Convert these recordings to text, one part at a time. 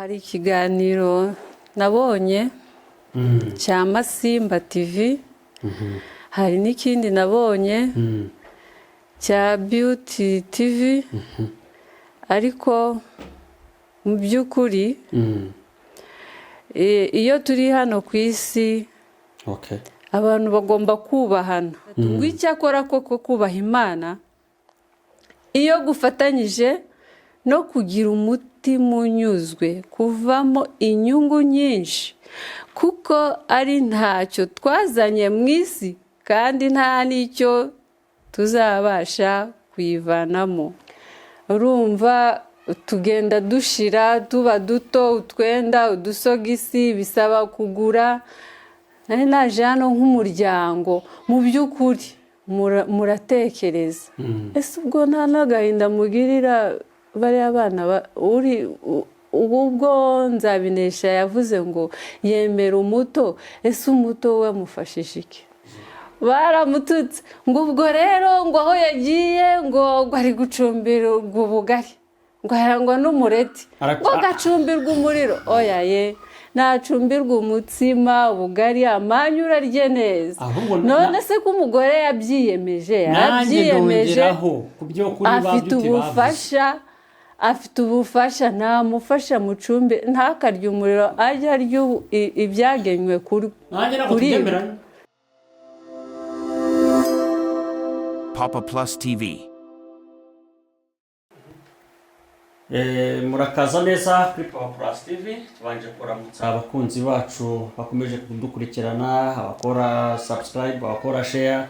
Hari ikiganiro nabonye cya Masimba TV, hari n'ikindi nabonye cya Beauty TV, ariko mu by'ukuri iyo turi hano ku isi, abantu bagomba kubahana. Ngo icyakora koko kubaha Imana iyo gufatanyije no kugira umutima unyuzwe kuvamo inyungu nyinshi, kuko ari ntacyo twazanye mu isi kandi nta n'icyo tuzabasha kuyivanamo. Urumva tugenda dushira, tuba duto, utwenda, udusogisi bisaba kugura. Nari naje hano nk'umuryango. Mu by'ukuri muratekereza, ese ubwo nta n'agahinda mugirira bariya bana? Uri ubwo Nzabinesha yavuze ngo yemera umuto, ese umuto we amufashije iki? Baramututse ngo ubwo rero ngo aho yagiye ngo ari gucumbirwa ubugari, ngo arangwa n'umureti, ngo agacumbirwa umuriro. Oya ye, nacumbirwa umutsima, ubugari, amanyu, urarye neza. Ahubwo None se ko umugore yabyiyemeje, nanjye yarabyiyemeje, ndongeraho ku byo kuri ba afite Beauty bavuze. ubufasha, afite ubufasha, ntamufasha mucumbi, ntakarye umuriro, ajye arya ibyagenywe kuri Nanjye ntabwo kuri tubyemeranya. Papa Plus TV. Murakaza neza kuri Power Plus TV. Tubanje kuramutsa abakunzi bacu bakomeje kudukurikirana, abakora subscribe, abakora share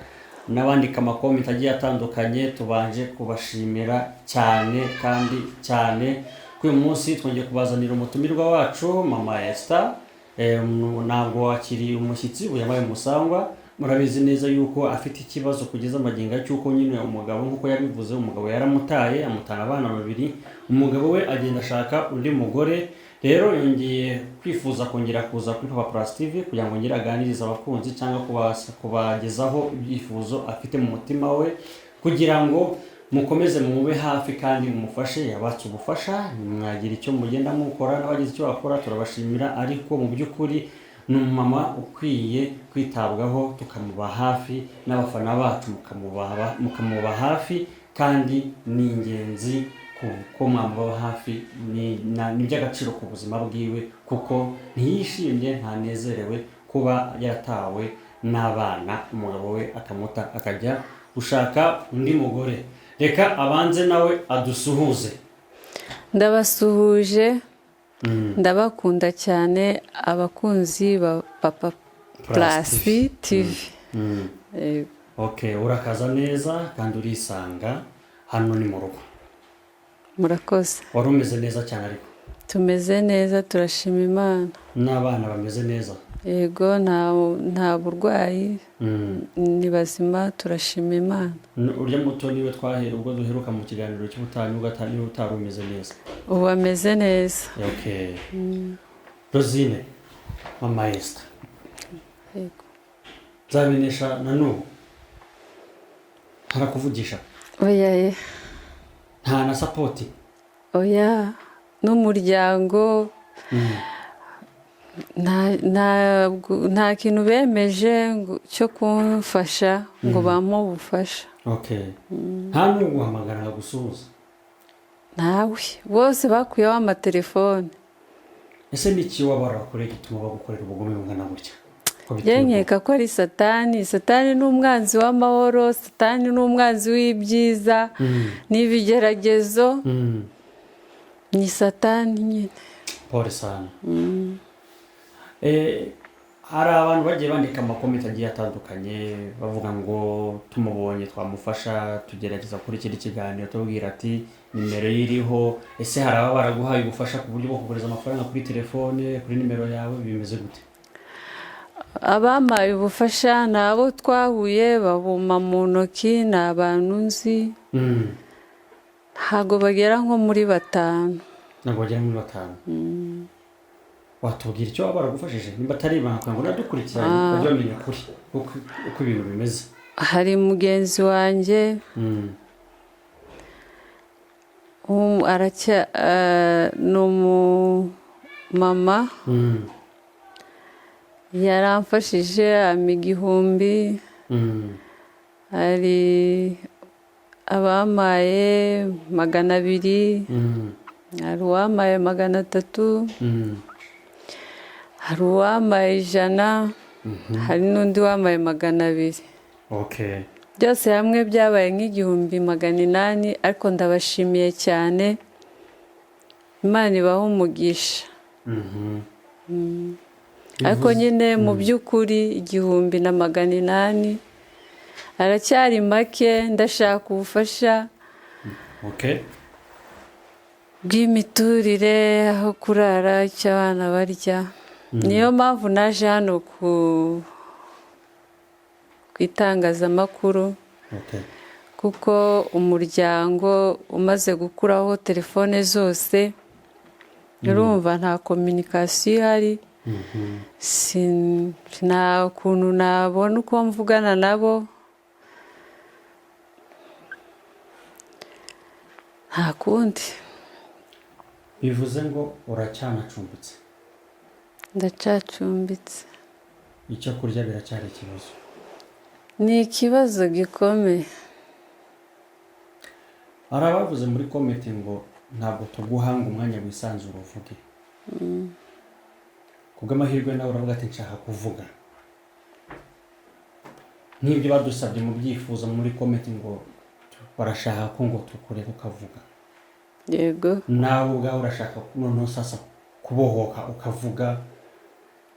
n'abandika amakomenti agiye atandukanye. Tubanje kubashimira cyane kandi cyane. Kuri uyu munsi twongeye kubazanira umutumirwa wacu, Mama Esther. Ntabwo wakiriye umushyitsi, ubu yabaye umusangwa. Murabizi neza yuko afite ikibazo kugeza amagingo cy'uko nyine umugabo, nk'uko yabivuze, umugabo yaramutaye, amutana abana babiri, umugabo we agenda ashaka undi mugore. Rero yongeye kwifuza kongera kuza kuri Papa Plus TV kugira ngo ngere aganirize abakunzi cyangwa kubagezaho ibyifuzo afite mu mutima we, kugira ngo mukomeze mumube hafi kandi mumufashe. Yabatse ubufasha, mwagira icyo mugenda mukora, n'abagize icyo bakora turabashimira, ariko mu by'ukuri ni umumama ukwiye kwitabwaho, tukamuba hafi, n'abafana bacu mukamuba hafi, kandi ni ingenzi ko mwamuba hafi, ni iby'agaciro ku buzima bwiwe, kuko ntiyishimye, ntanezerewe kuba yaratawe n'abana, umugabo we akamuta akajya gushaka undi mugore. Reka abanze nawe adusuhuze. Ndabasuhuje, ndabakunda cyane, abakunzi ba Papa Plus Plus TV. Okay, urakaza neza kandi urisanga, hano ni mu rugo. Murakoze. Wari umeze neza cyane ariko? Tumeze neza, turashima Imana. N'abana bameze neza? Yego, nta burwayi, ni bazima, turashima Imana. Urya muto niwe twahera ubwo duheruka mu kiganiro cy'ubutaha, nubwo niba utari umeze neza. Ubu ameze neza. Okay. Rosine, Mama Esther, Yego. Nzabinesha na n'ubu ntarakuvugisha? Oya ye. Nta na support? Oya, n'umuryango nta kintu bemeje cyo kumfasha ngo bampe ubufasha. Okay, nta n'uguhamagara ngo agusuhuze? Ntawe, bose bakuyeho amatelefone. Ese ni iki waba warakoreye gituma bagukorera ubugome bungana gutya? Ko biteye Njye ubwoba. Nkeka ko ari Satani. Satani ni umwanzi w'amahoro, Satani ni umwanzi w'ibyiza, ni ibigeragezo, ni Satani nyine. Pole sana. Hari abantu bagiye bandika amakomenti agiye atandukanye bavuga ngo tumubonye twamufasha. Tugerageza kuri ikindi kiganiro tubwira ati nimero ye iriho. Ese hari ababa baraguhaye ubufasha ku buryo bwo kohereza amafaranga kuri telefone, kuri nimero yawe? Bimeze gute? Abampaye ubufasha ni abo twahuye babuma mu ntoki, ni abantu nzi. Ntabwo bagera nko muri batanu. Ntabwo bagera muri batanu. Watubwira icyo waba baragufashije, nimba atari ibanga, kugira ngo nadukurikiranye bajye bamenya ukuri uko ibintu bimeze? Hari mugenzi wanjye, ni mama yaramfashije ampa 1000. Hari abampaye 200, hari uwampaye 300, hari uwampaye 100, hari n'undi wampaye 200. Byose hamwe byabaye nk'1800, ariko ndabashimiye cyane, Imana ibahe umugisha. Ariko nyine mu by'ukuri 1800 aracyari make, ndashaka ubufasha bw'imiturire, aho kurara, icyo abana barya. Niyo mpamvu naje hano ku itangazamakuru, kuko umuryango umaze gukuraho telefone zose, urumva nta communication ihari. Nta kuntu nabona uko mvugana nabo, nta kundi. Bivuze ngo uracyanacumbitse? Ndacacumbitse. Icyo kurya biracyari ikibazo? Ni ikibazo gikomeye. Hari abavuze muri comment ngo ntabwo tuguhanga umwanya wisanzure uvuge. Kubw'amahirwe nawe uravuga ati nshaka kuvuga nk'ibyo badusabye mu byifuzo muri comment, ngo barashaka ko ngo tukureke ukavuga. Yego. Nawe ubwawe urashaka noneho sasa kubohoka ukavuga.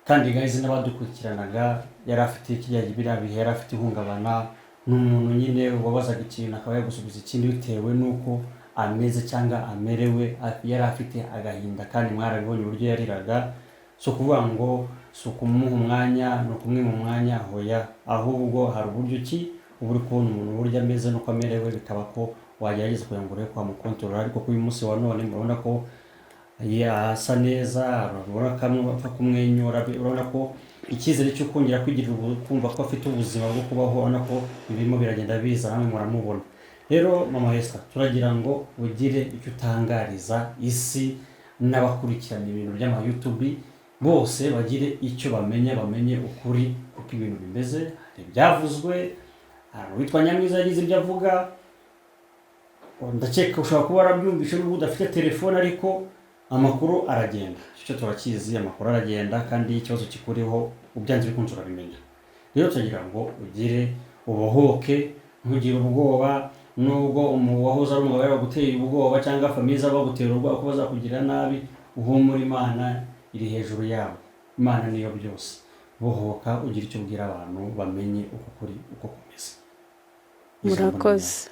Kandi guys, n'abadukurikiranaga, yari afite kiriya biriya bihe yari afite ihungabana. Ni umuntu nyine wabazaga ikintu akaba yagusubiza ikindi bitewe n'uko ameze cyangwa amerewe. Yari afite agahinda kandi mwarabibonye uburyo yariraga. Si ukuvuga ngo si ukumuha umwanya, ni ukumwima umwanya, hoya, ahubwo hari uburyo ki uba uri kubona umuntu uburyo ameze n'uko amerewe, bikaba ko wagerageza kugira ngo urebe ko wamukontorora. Ariko kuri uyu munsi wa none murabona ko asa neza, urabona ko amwe apfa kumwenyura, urabona ko icyizere cyo kongera kwigirira kumva ko afite ubuzima bwo kubaho, urabona ko birimo biragenda biza, namwe muramubona. Rero mama Esther, turagira ngo ugire icyo utangariza isi n'abakurikirana ibintu by'ama YouTube bose, bagire icyo bamenya, bamenye ukuri uko ibintu bimeze. Hari ibyavuzwe, hari uwitwa Nyamwiza yagize ibyo avuga, ndakeka ushobora kuba warabyumvishe nubwo udafite telefone, ariko amakuru aragenda, icyo turakizi, amakuru aragenda, kandi iyo ikibazo kikuriho ubyanze bikunze urabimenya. Rero turagira ngo ugire ubohoke, ntugire ubwoba, nubwo uwahoze ari umugabo yaguteye ubwoba cyangwa famille zaba bagutera ubwoba ko bazakugirira nabi, uhumura, Imana iri hejuru yabo, Imana niyo byose. Bohoka, ugira icyo ubwira abantu bamenye uko kuri uko kumeze. Murakoze.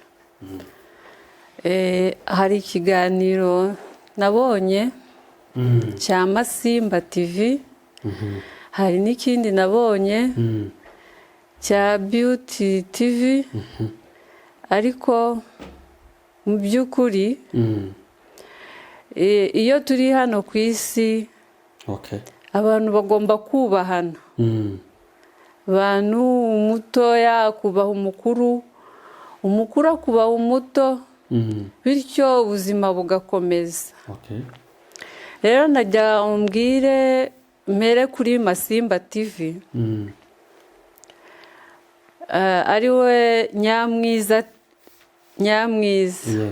Hari ikiganiro nabonye cya Masimba TV, hari n'ikindi nabonye cya Beauty TV, ariko mu by'ukuri iyo turi hano ku isi, abantu bagomba kubahana. Abantu, umutoya akubaha umukuru, umukuru akubaha umuto, bityo ubuzima bugakomeza. Rero najya umbwire mpere kuri Masimba TV, ari we Nyamwiza. Nyamwiza,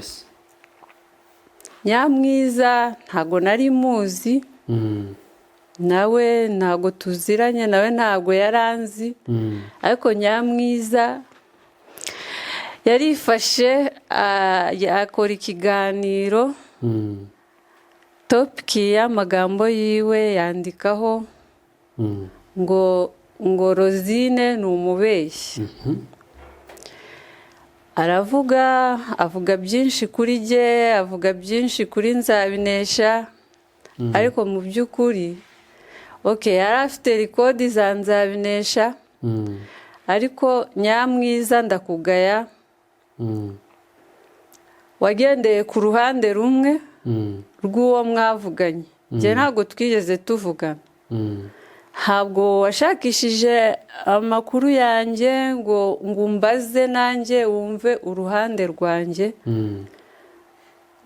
Nyamwiza ntabwo nari muzi, nawe ntabwo tuziranye, nawe ntabwo yaranzi, ariko Nyamwiza yarifashe akora ikiganiro, topic y'amagambo yiwe yandikaho ngo Rosine ni umubeshyi. Aravuga, avuga byinshi kuri jye, avuga byinshi kuri Nzabinesha, ariko mu by'ukuri, okay, yari afite record za Nzabinesha, ariko Nyamwiza, ndakugaya, wagendeye ku ruhande rumwe rw'uwo mwavuganye. Njye ntabwo twigeze tuvugana, ntabwo washakishije amakuru yanjye ngo umbaze nanjye wumve uruhande rwanjye.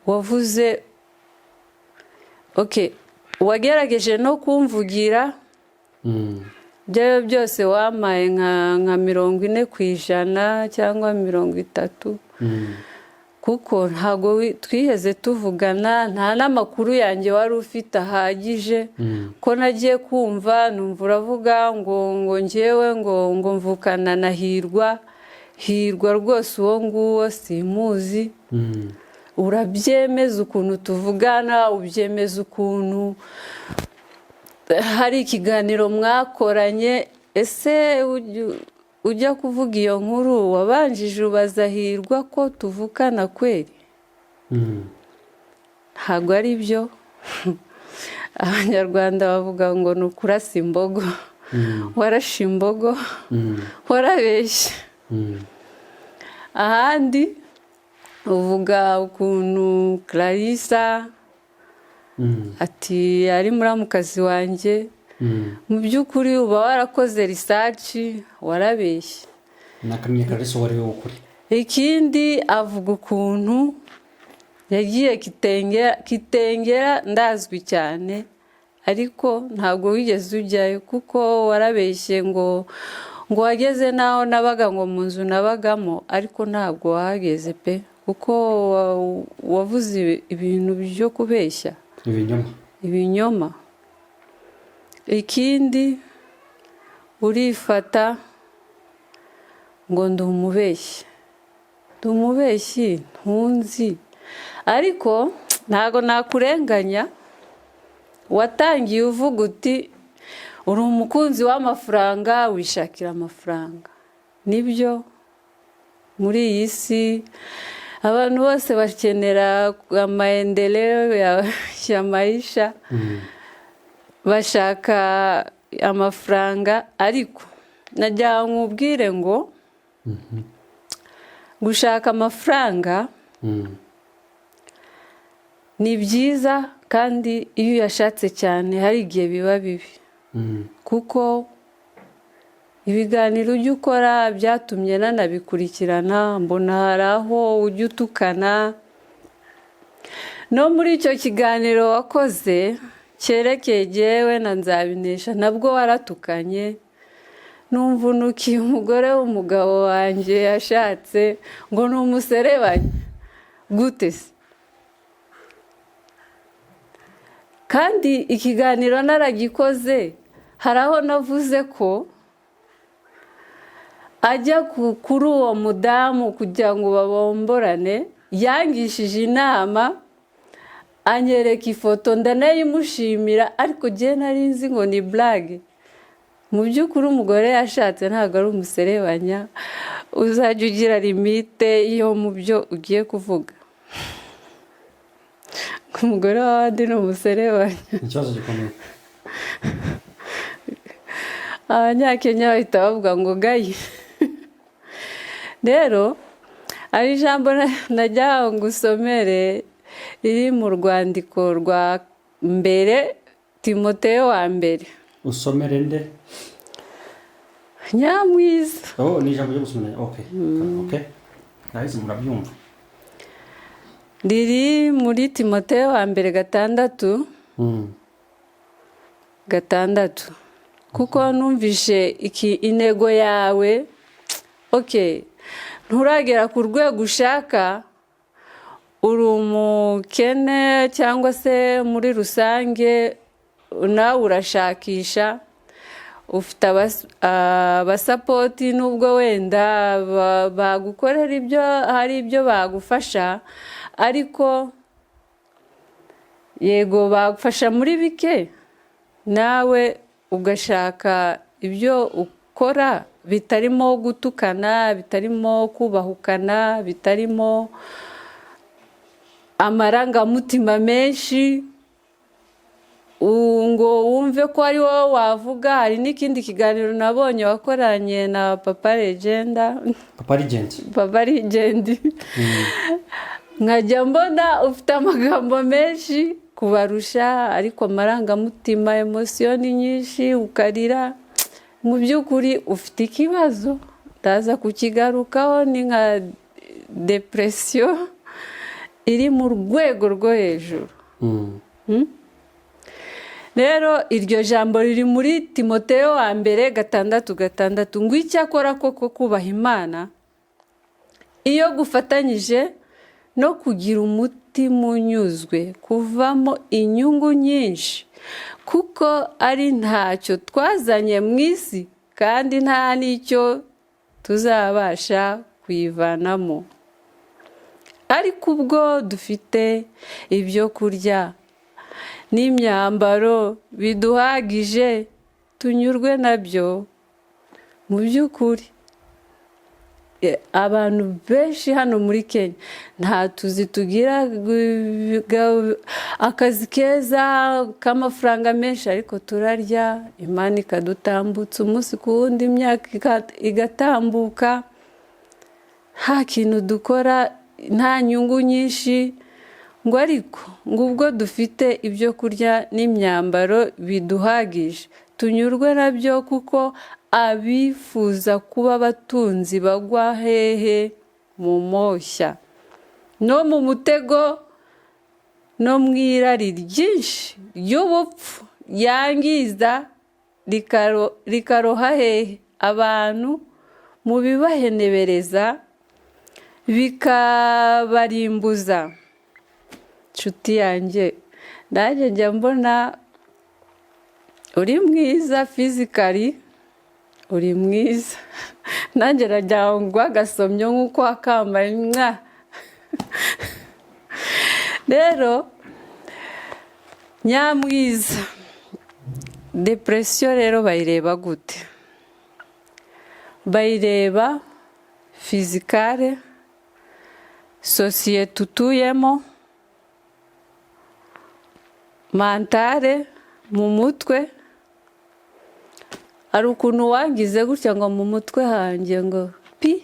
Wavuze, okay. Wagerageje no kumvugira. Ibyo ari byo byose wampaye nka 40% cyangwa 30, kuko ntabwo twiheze tuvugana, nta n'amakuru yanjye wari ufite ahagije. Ko nagiye kumva numva uravuga ngo ngewe ngo mvukana na Hirwa. Hirwa rwose uwo nguwo simuzi. Urabyemeza ukuntu tuvugana, ubyemeza ukuntu hari ikiganiro mwakoranye. Ese ujya kuvuga iyo nkuru wabanjije ubaza Hirwa ko tuvukana kweri? Ntabwo ari byo. Abanyarwanda bavuga ngo ni ukurasa imbogo. Warashe imbogo, warabeshye. Ahandi uvuga ukuntu Clarissa ati ari muramukazi wanjye. Mu by'ukuri uba warakoze research, warabeshye. Nakamenya Clarisse uwo ari we w'ukuri. Ikindi, avuga ukuntu yagiye Kitengera. Kitengera ndazwi cyane, ariko ntabwo wigeze ujyayo, kuko warabeshye ngo wageze n'aho nabaga, ngo mu nzu nabagamo, ariko ntabwo wahageze pe, kuko wavuze ibintu byo kubeshya. Ibinyoma. Ibinyoma. Ikindi, urifata ngo ndi umubeshyi. Ndi umubeshyi? Ntunzi, ariko ntabwo nakurenganya. Watangiye uvuga uti uri umukunzi w'amafaranga, wishakira amafaranga. Nibyo, muri iyi si abantu bose bakenera amaendeleo ya maisha, bashaka amafaranga, ariko nagira ngo nkubwire ngo gushaka amafaranga ni byiza, kandi iyo uyashatse cyane hari igihe biba bibi, kuko ibiganiro ujya ukora byatumye nanabikurikirana, mbona hari aho ujya utukana. No muri icyo kiganiro wakoze cyerekeye jyewe na Nzabinesha, nabwo waratukanye. Numva unukiye umugore w'umugabo wanjye yashatse ngo ni umuserebanya. Gute se? Kandi ikiganiro naragikoze, hari aho navuze ko ajya kuri uwo mudamu kugira ngo babomborane, yangishije inama, anyereka ifoto, ndanayimushimira, ariko njyewe nari nzi ngo ni blague. Mu by'ukuri umugore yashatse ntabwo ari umuserebanya. Uzajya ugira limite iyo mu byo ugiye kuvuga. Umugore w'abandi ni umuserebanya. Ikibazo gikomeye. Abanyakenya bahita bavuga ngo gayi. Rero hari ijambo najya ngo usomere riri mu rwandiko rwa mbere Timoteyo wa mbere. Usomere nde? Nyamwiza. Oh, ni ijambo ryo gusomera. Okay, guys, murabyumva. Riri muri Timoteyo wa mbere 6 6, kuko numvishe iki intego yawe, okay, nturagera ku rwego ushaka, uri umukene cyangwa se muri rusange nawe urashakisha, ufite abasapoti, nubwo wenda bagukorera ibyo, hari ibyo bagufasha, ariko yego bagufasha muri bike, nawe ugashaka ibyo ukora bitarimo gutukana, bitarimo kubahukana, bitarimo amarangamutima menshi, ngo wumve ko ari wowe wavuga. Hari n'ikindi kiganiro nabonye wakoranye na Papa Legenda. Papa Legend. Papa Legend, nkajya mbona ufite amagambo menshi kubarusha, ariko amarangamutima, émotion ni nyinshi, ukarira. Mu by'ukuri ufite ikibazo, ndaza kukigarukaho, ni nka dépression iri mu rwego rwo hejuru. Rero iryo jambo riri muri Timoteyo wa mbere 6:6, ngo icyakora koko kubaha Imana iyo gufatanyije no kugira umutima unyuzwe kuvamo inyungu nyinshi, kuko ari ntacyo twazanye mu isi kandi nta n'icyo tuzabasha kuyivanamo. Ariko ubwo dufite ibyo kurya n'imyambaro biduhagije, tunyurwe nabyo. Mu by'ukuri abantu benshi hano muri Kenya nta tuzi tugira, akazi keza k'amafaranga menshi, ariko turarya, Imana ikadutambutsa umunsi ku wundi, imyaka igatambuka nta kintu dukora, nta nyungu nyinshi. Ngo ariko ngo ubwo dufite ibyo kurya n'imyambaro biduhagije, tunyurwe nabyo, kuko abifuza kuba abatunzi bagwa hehe? Mu moshya no mu mutego no mu irari ryinshi ry'ubupfu ryangiza, rikaroha hehe abantu mu bibahenebereza, bikabarimbuza. Nshuti yanjye, nanjye njya mbona uri mwiza physically, uri mwiza, nanjye nagira ngo agasomyo nk'uko wakambaye mwa. Rero nyamwiza, depression rero bayireba gute? Bayireba physical, sosiyete utuyemo, mental, mu mutwe. Hari ukuntu wangize gutya ngo mu mutwe hanjye ngo pi.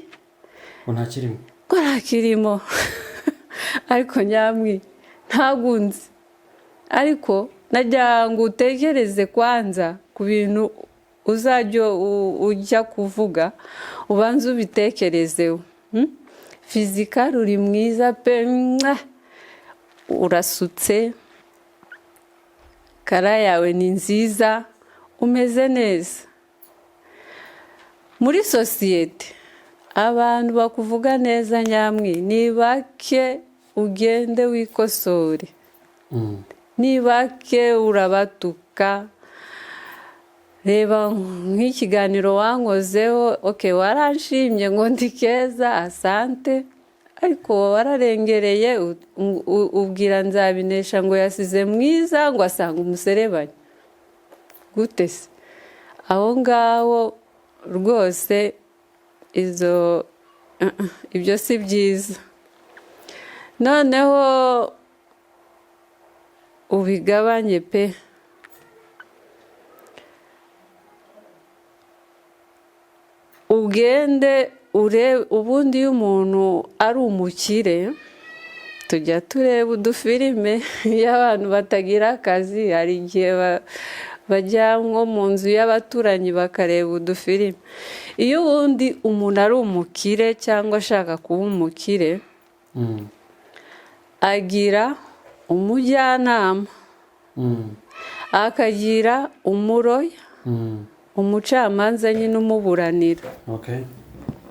Ngo ntakirimo. Ko ntakirimo. Ariko nyamwi, ntagunze, ariko nagira ngo utekereze kwanza ku bintu uzajya ujya kuvuga, ubanze ubitekerezeho. Physical uri mwiza pe, mwah! Urasutse, color yawe ni nziza, umeze neza. Muri sosiyete abantu bakuvuga neza, nyamwi, ni bake. Ugende wikosore. Ni bake, urabatuka. Reba nk'ikiganiro wankozeho, okay, waranshimye ngo ndi keza, asante, ariko wararengereye, ubwira Nzabinesha ngo yasize mwiza, ngo asanga umuserebanya. Gute se? Aho ngaho rwose izo ibyo si byiza. Noneho ubigabanye pe. Ugende urebe. Ubundi iyo umuntu ari umukire, tujya tureba udufilime, iyo abantu batagira akazi hari igihe bajya nko mu nzu y'abaturanyi bakareba udufilime. Iyo ubundi umuntu ari umukire cyangwa ashaka kuba umukire, agira umujyanama, akagira umulawyer, umucamanza nyine umuburanira,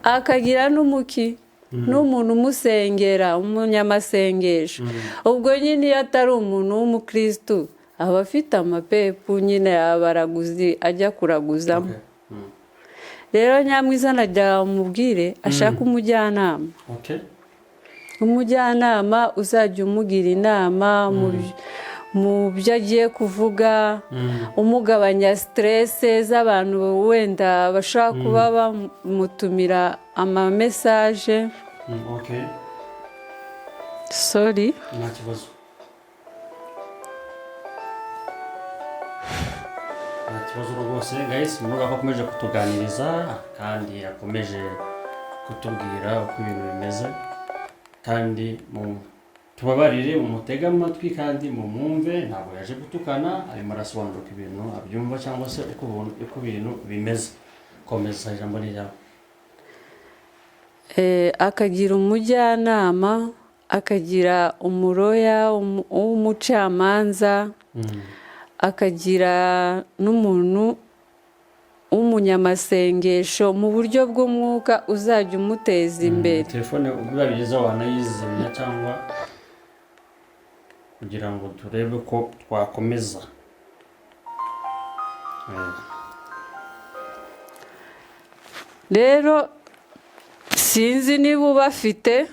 akagira n'umuki n'umuntu umusengera, umunyamasengesho. Ubwo nyine iyo atari umuntu w'umukirisitu, aba afite amapepu nyine, abaraguzi ajya kuraguzamo. Rero nyamwiza, nagira umubwire ashake umujyanama, umujyanama uzajya umugira inama mu byo agiye kuvuga, umugabanya stress z'abantu wenda bashobora kuba bamutumira amamessage. Sorry. Nta kibazo, nta kibazo rwose. Guys, muvuga ko akomeje kutuganiriza kandi akomeje kutubwira uko ibintu bimeze, kandi mu tubabarire, mumutege amatwi kandi mumwumve. Ntabwo yaje gutukana, arimo arasobanura uko ibintu abyumva cyangwa se uko ibintu bimeze. Komeza, ijambo ni ryawe. Akagira umujyanama, akagira umulawyer w'umucamanza. Akagira n'umuntu w'umunyamasengesho mu buryo bw'umwuka uzajya umuteza imbere. Telefone biba byiza wanayizimya cyangwa kugira ngo turebe ko twakomeza. Rero sinzi niba ubafite,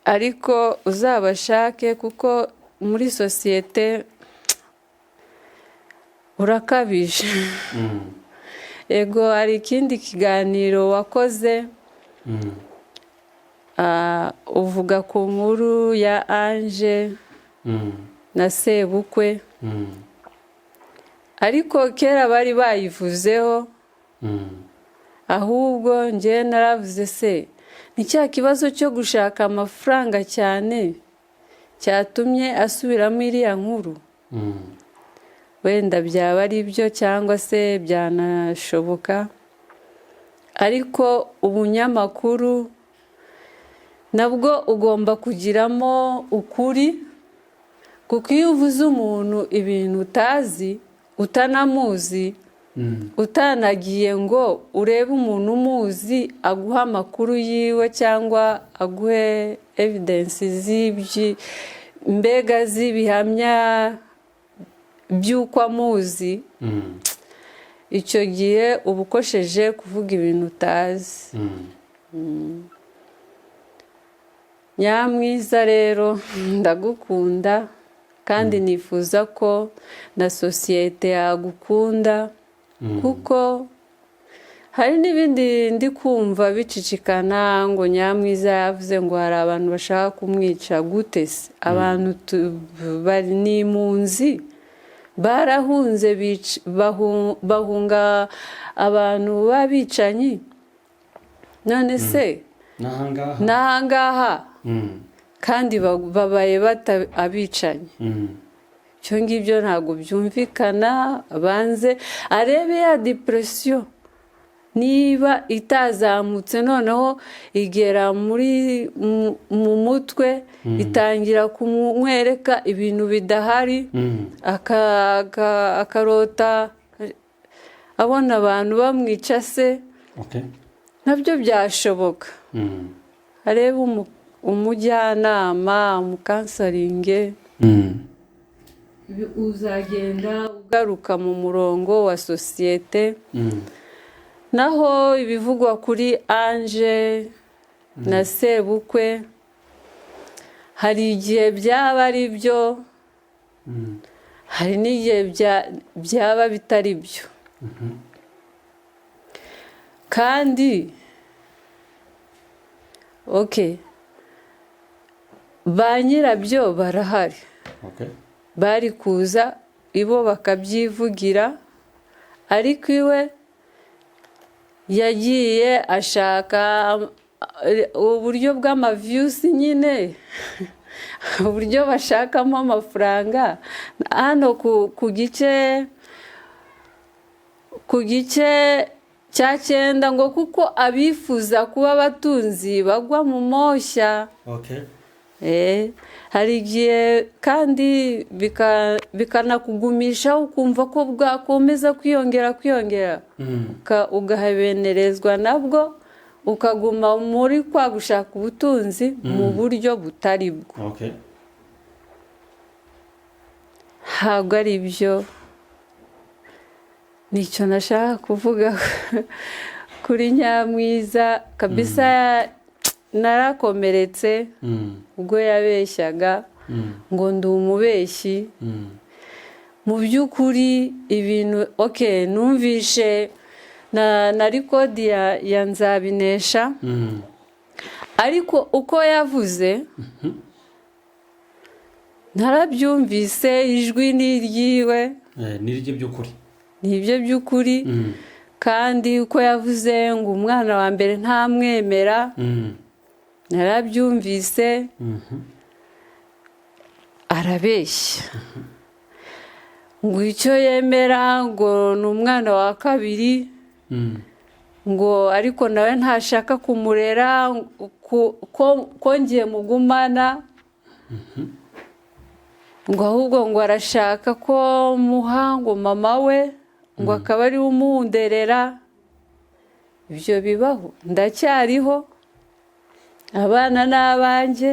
ariko uzabashake, kuko muri sosiyete urakabije. Ego, hari ikindi kiganiro wakoze, uvuga ku nkuru ya Ange na sebukwe, ariko kera bari bayivuzeho. Ahubwo njyewe naravuze: se ni cya kibazo cyo gushaka amafaranga cyane cyatumye asubiramo iriya nkuru? Wenda byaba ari byo cyangwa se byanashoboka, ariko ubunyamakuru nabwo ugomba kugiramo ukuri, kuko iyo uvuze umuntu ibintu utazi, utanamuzi, utanagiye ngo urebe umuntu umuzi aguhe amakuru yiwe cyangwa aguhe evidence z'ibyi mbega z'ibihamya by'uko amuzi, icyo gihe uba ukosheje kuvuga ibintu utazi. Nyamwiza rero, ndagukunda kandi nifuza ko na sosiyete yagukunda, kuko hari n'ibindi ndi kumva bicicikana ngo Nyamwiza yavuze ngo hari abantu bashaka kumwica. Gute se? Abantu bari ni impunzi, barahunze, bahunga abantu b'abicanyi. None se n'ahangaha? N'ahangaha kandi babaye bata abicanyi? Ibyo ngibyo ntabwo byumvikana. Abanze arebe ya depression niba itazamutse, noneho igera muri mu mutwe, itangira kumwereka ibintu bidahari, akarota abona abantu bamwica se. Nabyo byashoboka. Arebe umujyanama, umucounseling, uzagenda ugaruka mu murongo wa sosiyete. Naho ibivugwa kuri Ange na sebukwe, hari igihe byaba ari byo, hari n'igihe byaba bitari byo. Kandi okay, ba nyirabyo barahari, bari kuza ibo bakabyivugira, ariko iwe yagiye ashaka uburyo bw'amaviews nyine, uburyo bashakamo amafaranga. Hano ku gice cya 9 ngo kuko abifuza kuba abatunzi bagwa mu moshya. Hari igihe kandi bikanakugumisha, ukumva ko bwakomeza kwiyongera, kwiyongera, ugahabenerezwa nabwo, ukaguma muri kwa gushaka ubutunzi mu buryo butari bwo. Ntabwo ari byo. Nicyo nashaka kuvuga kuri Nyamwiza kabisa. Narakomeretse ubwo yabeshyaga ngo ndi umubeshyi. Mu by'ukuri ibintu, okay, numvishe na record ya Nzabinesha, ariko uko yavuze ntarabyumvise. Ijwi ni iryiwe. Ni irye by'ukuri. Ni ibyo by'ukuri. Kandi uko yavuze ngo umwana wa mbere ntamwemera, narabyumvise. Arabeshya ngo icyo yemera ngo ni umwana wa kabiri, ngo ariko nawe ntashaka kumurera, ko ngiye mugumana. Ngo ahubwo ngo arashaka ko muha ngo mama we, ngo akaba ari we umunderera. Ibyo bibaho? Ndacyariho, abana ni abanjye.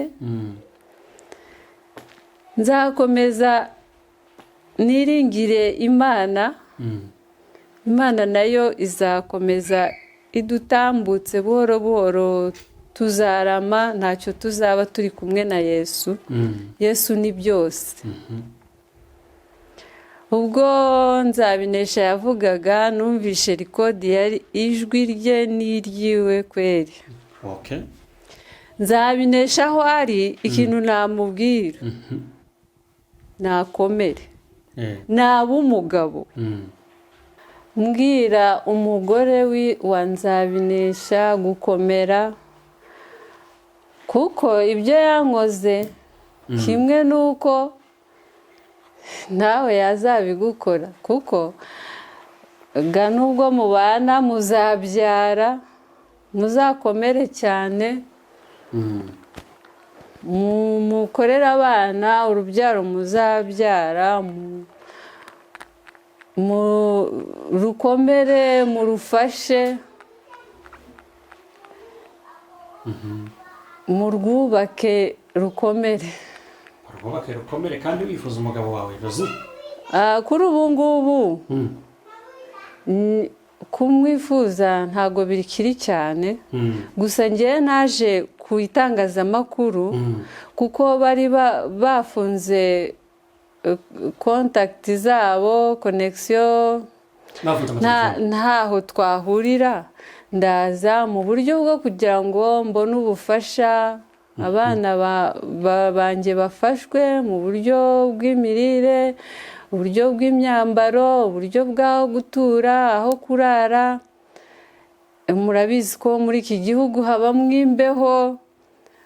Nzakomeza niringire Imana. Imana nayo izakomeza idutambutse buhoro buhoro, tuzarama, ntacyo tuzaba turi kumwe na Yesu. Yesu ni byose. Ubwo Nzabinesha yavugaga, numvishe record, yari ijwi rye n'iryiwe kweri. Nzabinesha aho ari, ikintu namubwira, nakomere, naba umugabo. Mbwira umugore wa Nzabinesha gukomera, kuko ibyo yankoze kimwe n'uko nawe yazabigukora, kuko ga nubwo mubana muzabyara, muzakomere cyane, mukorere abana, urubyaro muzabyara rukomere, murufashe, murwubake rukomere. Rwubake rukomere, kandi wifuza umugabo wawe, Rozi. Kuri ubu ngubu kumwifuza ntabwo bikiri cyane. Gusa ngewe naje ku itangazamakuru kuko bari bafunze contact zabo, connexion. Bafunze nta amatelefone. Ntaho twahurira. Ndaza mu buryo bwo kugira ngo mbone ubufasha, abana banjye bafashwe mu buryo bw'imirire, uburyo bw'imyambaro, uburyo bw'aho gutura, aho kurara. Murabizi ko muri iki gihugu habamo imbeho,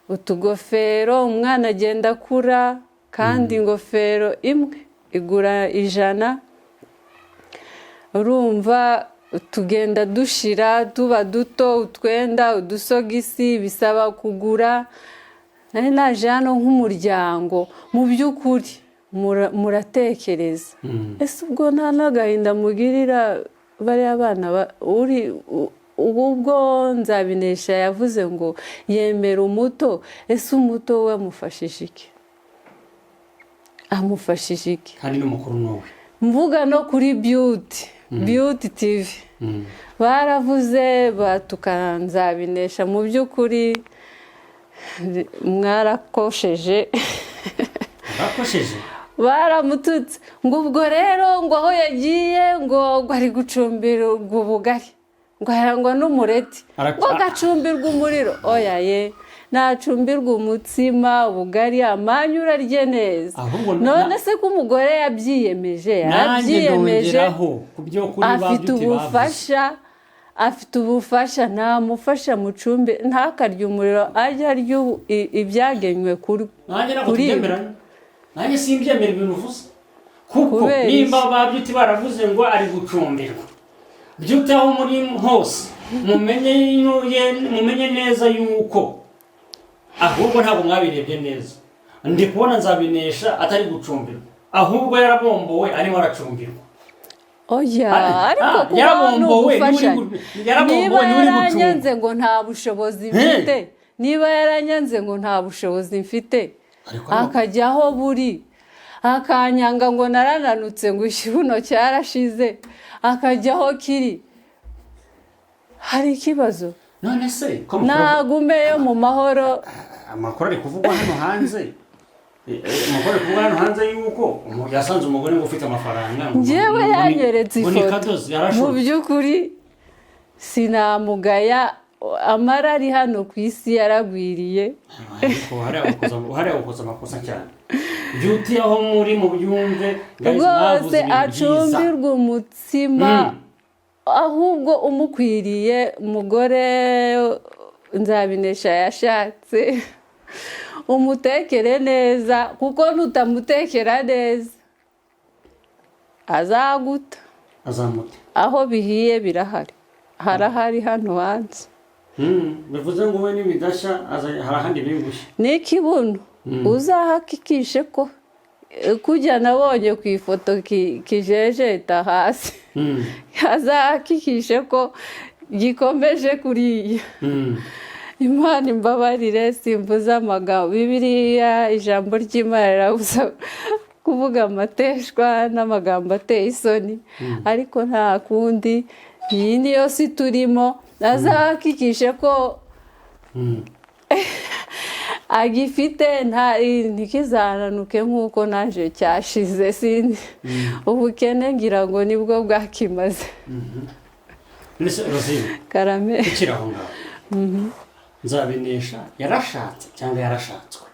utugofero, umwana agenda akura, kandi ingofero imwe igura 100. Urumva tugenda dushira, tuba duto, utwenda, udusogisi bisaba kugura. Nari naje hano nk'umuryango. Mu by'ukuri muratekereza, ese ubwo nta n'agahinda mugirira bariya bana uri ubwo Nzabinesha yavuze ngo yemera umuto, ese umuto we amufashije iki? Amufashije iki? Kandi n'umukuru ni uwe. Mvuga no kuri Beauty TV, baravuze batuka Nzabinesha. Mu by'ukuri mwarakosheje. Bakosheje? Baramututse ngo ubwo rero ngo aho yagiye ngo ari gucumbirwa ubugari, ngo arangwa n'umureti, ngo agacumbirwa umuriro. Oya ye, nacumbirwa umutsima, ubugari, amanyu, urarye neza. Ahubwo None se ko umugore yabyiyemeje, nanjye yarabyiyemeje. Ndongeraho ku byo kuri ba Afite Beauty bavuze. ubufasha, afite ubufasha, ntamufasha mucumbi, ntakarye umuriro, ajye arya ibyagenywe kuri Nanjye ntabwo kuri tubyemeranya, nanjye simbyemera ibintu uvuze, kuko Kubera iki? nimba ba Beauty baravuze ngo ari gucumbirwa, Beauty aho muri hose mumenye neza yuko ahubwo ntabwo mwabirebye neza. Ndi kubona Nzabinesha atari gucumbirwa, ahubwo yarabombowe, arimo aracumbirwa. Oya, Ah, ariko ah, kubaho ni yarabombowe, niwe uri ugufashanya. yarabombowe, Niba niwe uri gucumba. yaranyanze ngo nta bushobozi mfite, niba yaranyanze ngo nta bushobozi mfite, Ariko akajya aho buri akanyanga ngo narananutse, ngo ikibuno cyarashize, akajya aho kiri, hari ikibazo? None se ko Nagumeyo mu mahoro. Amakuru ari kuvugwa hano hanze, amakuru ari kuvugwa hano hanze yuko yasanze umugore ngo ufite amafaranga Njyewe yanyeretse ngo ni ifoto. kadozi Mu yarashotse. by'ukuri sinamugaya, amara ari hano ku isi yaragwiriye. Ariko hariya ukoze amakosa cyane. Beauty, aho muri mu byumve, guys, mwavuze Rwose ibintu byiza. acumbirwa umutsima, ahubwo umukwiriye, umugore Nzabinesha yashatse, umutekere neza, kuko nutamutekera neza azaguta. Azamuta. Aho bihiye birahari, harahari hano hanze. Bivuze ngo we nibidashya hari ahandi biri gushya. N'ikibuno uzahakikishe ko Kujya nabonye ku ifoto kijejeta hasi, azakikishe ko gikomeje kuriya. Imana imbabarire, simvuze amagambo. Bibiliya, ijambo ry'Imana rirabuza kuvuga amateshwa n'amagambo ateye isoni, ariko nta kundi, iyi niyo si turimo. Azakikishe ko agifite, ntikizananuke nk'uko naje cyashize. Sinzi, ubukene ngira ngo nibwo bwakimaze. Mbese Rosine, Karame. Ukiri aho ngaho, Nzabinesha yarashatse cyangwa yarashatswe?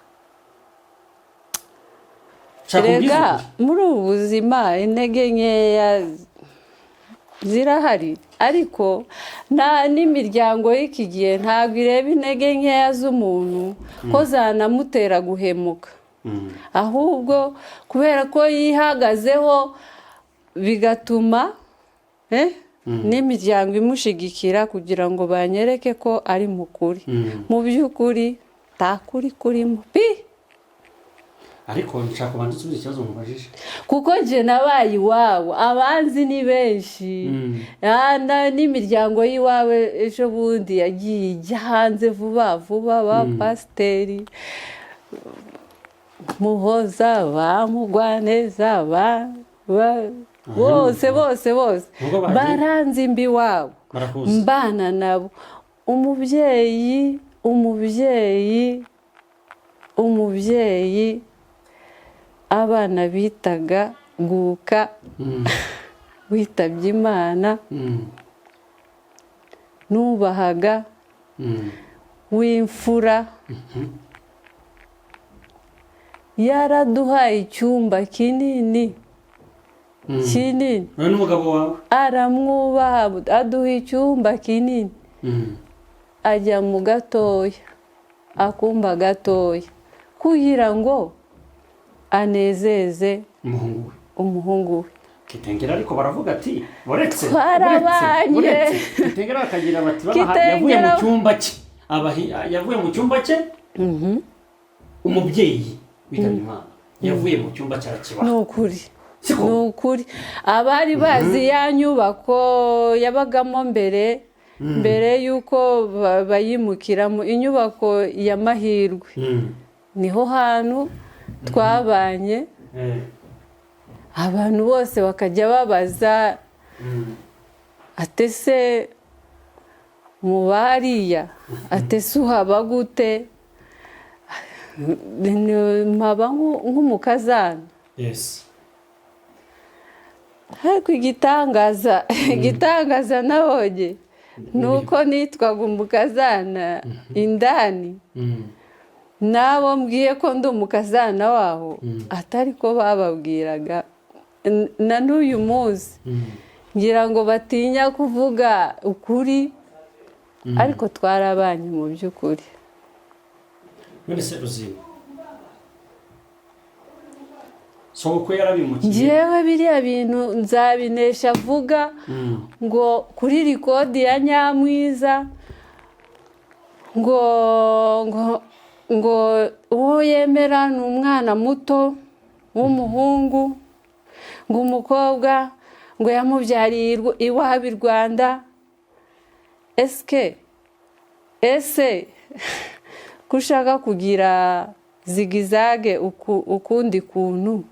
Shaka umbwize Rega, ukuri. muri ubu buzima intege nkeya zirahari, ariko nta n'imiryango y'iki gihe ntabwo ireba intege nkeya z'umuntu ko zanamutera guhemuka. Ahubwo kubera ko yihagazeho, bigatuma n'imiryango imushigikira kugira ngo banyereke ko ari mukuri. Mu by'ukuri nta kuri kurimo pi. Ariko nshaka kubanza usubize ikibazo mubajije. Kuko njye nabaye iwabo, abanzi ni benshi. N'imiryango y'iwawe ejo bundi yagiye ijya hanze vuba vuba, ba pasiteri Muhoza, ba Mugwaneza, bose bose bose. Ubwo bagiye- Baranzi mbi iwabo. Barakuzi. Mbana nabo, umubyeyi, umubyeyi, umubyeyi abana bitaga Guka, witabye Imana, nubahaga, w'imfura, yaraduhaye icyumba kinini kinini. Wowe n'umugabo wawe? Aramwubaha, aduha icyumba kinini, ajya mu gatoya, akumba gatoya, kugira ngo anezeze umuhungu we. Umuhungu we. Kitengera, ariko baravuga ati buretse. Twarabanye. Buretse Kitengera, bakagira bati yavuye mu Kitengera- cyumba cye, yavuye mu cyumba cye, umubyeyi witabye Imana yavuye mu cyumba cye arakibaha. Ni ukuri. Siko? Ni ukuri. Abari bazi ya nyubako yabagamo mbere, mbere y'uko bayimukiramo, inyubako ya Mahirwe, niho hantu twabanye. Abantu bose bakajya babaza, "Atese mu bariya, atese uhaba gute?" Mpaba nk'umukazana. Ariko igitangaza nabonye ni uko nitwaga umukazana indani, n'abo mbwiye ko ndi umukazana waho atari ko bababwiraga. Na n'uyu munsi ngira ngo batinya kuvuga ukuri, ariko twarabanye mu by'ukuri. None se Ruzima, sobukwe yarabimukiye? Njyewe biriya bintu Nzabinesha avuga ngo kuri record ya Nyamwiza, ngo uwo yemera ni umwana muto w'umuhungu, ngo umukobwa ngo yamubyariye iwabo i Rwanda. Esike ese ko ushaka kugira zigizage ukundi kuntu,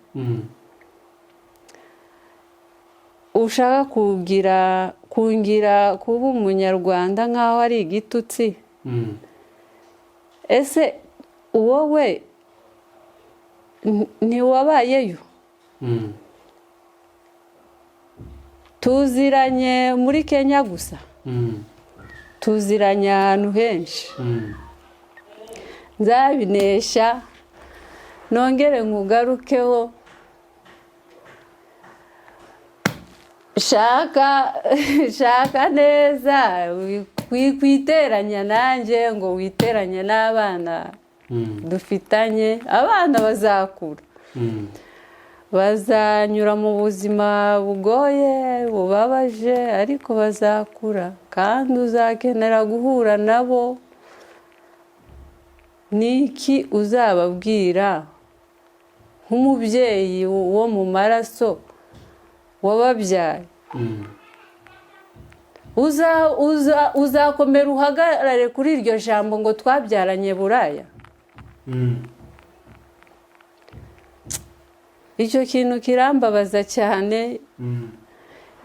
ushaka kugira kungira kuba umunyarwanda nk'aho ari igitutsi? Ese wowe ntiwabayeyo? Tuziranye muri Kenya gusa? Tuziranye ahantu henshi. Nzabinesha, nongere nkugarukeho. Shaka, shaka neza kwiteranya nanjye ngo witeranye n'abana dufitanye. Abana bazakura, bazanyura mu buzima bugoye, bubabaje, ariko bazakura, kandi uzakenera guhura nabo. Ni iki uzababwira? Nk'umubyeyi wo mu maraso wababyaye, uzakomera uhagarare kuri iryo jambo ngo twabyaranye buraya? Icyo kintu kirambabaza cyane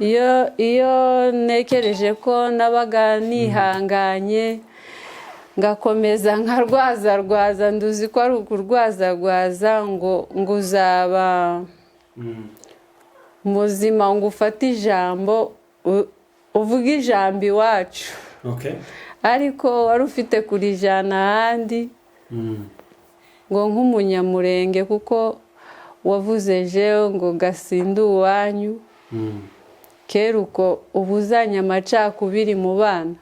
iyo ntekereje ko nabaga nihanganye, ngakomeza nkarwazarwaza. Nduzi ko ari ukurwazarwaza ngo uzaba muzima, ngo ufate ijambo, uvuge ijambo iwacu, ariko wari ufite kurijyana ahandi, ngo nk'Umunyamurenge, kuko wavuze jewe ngo gasinde uwanyu. Kera uko uba uzanye amacakubiri mu bana.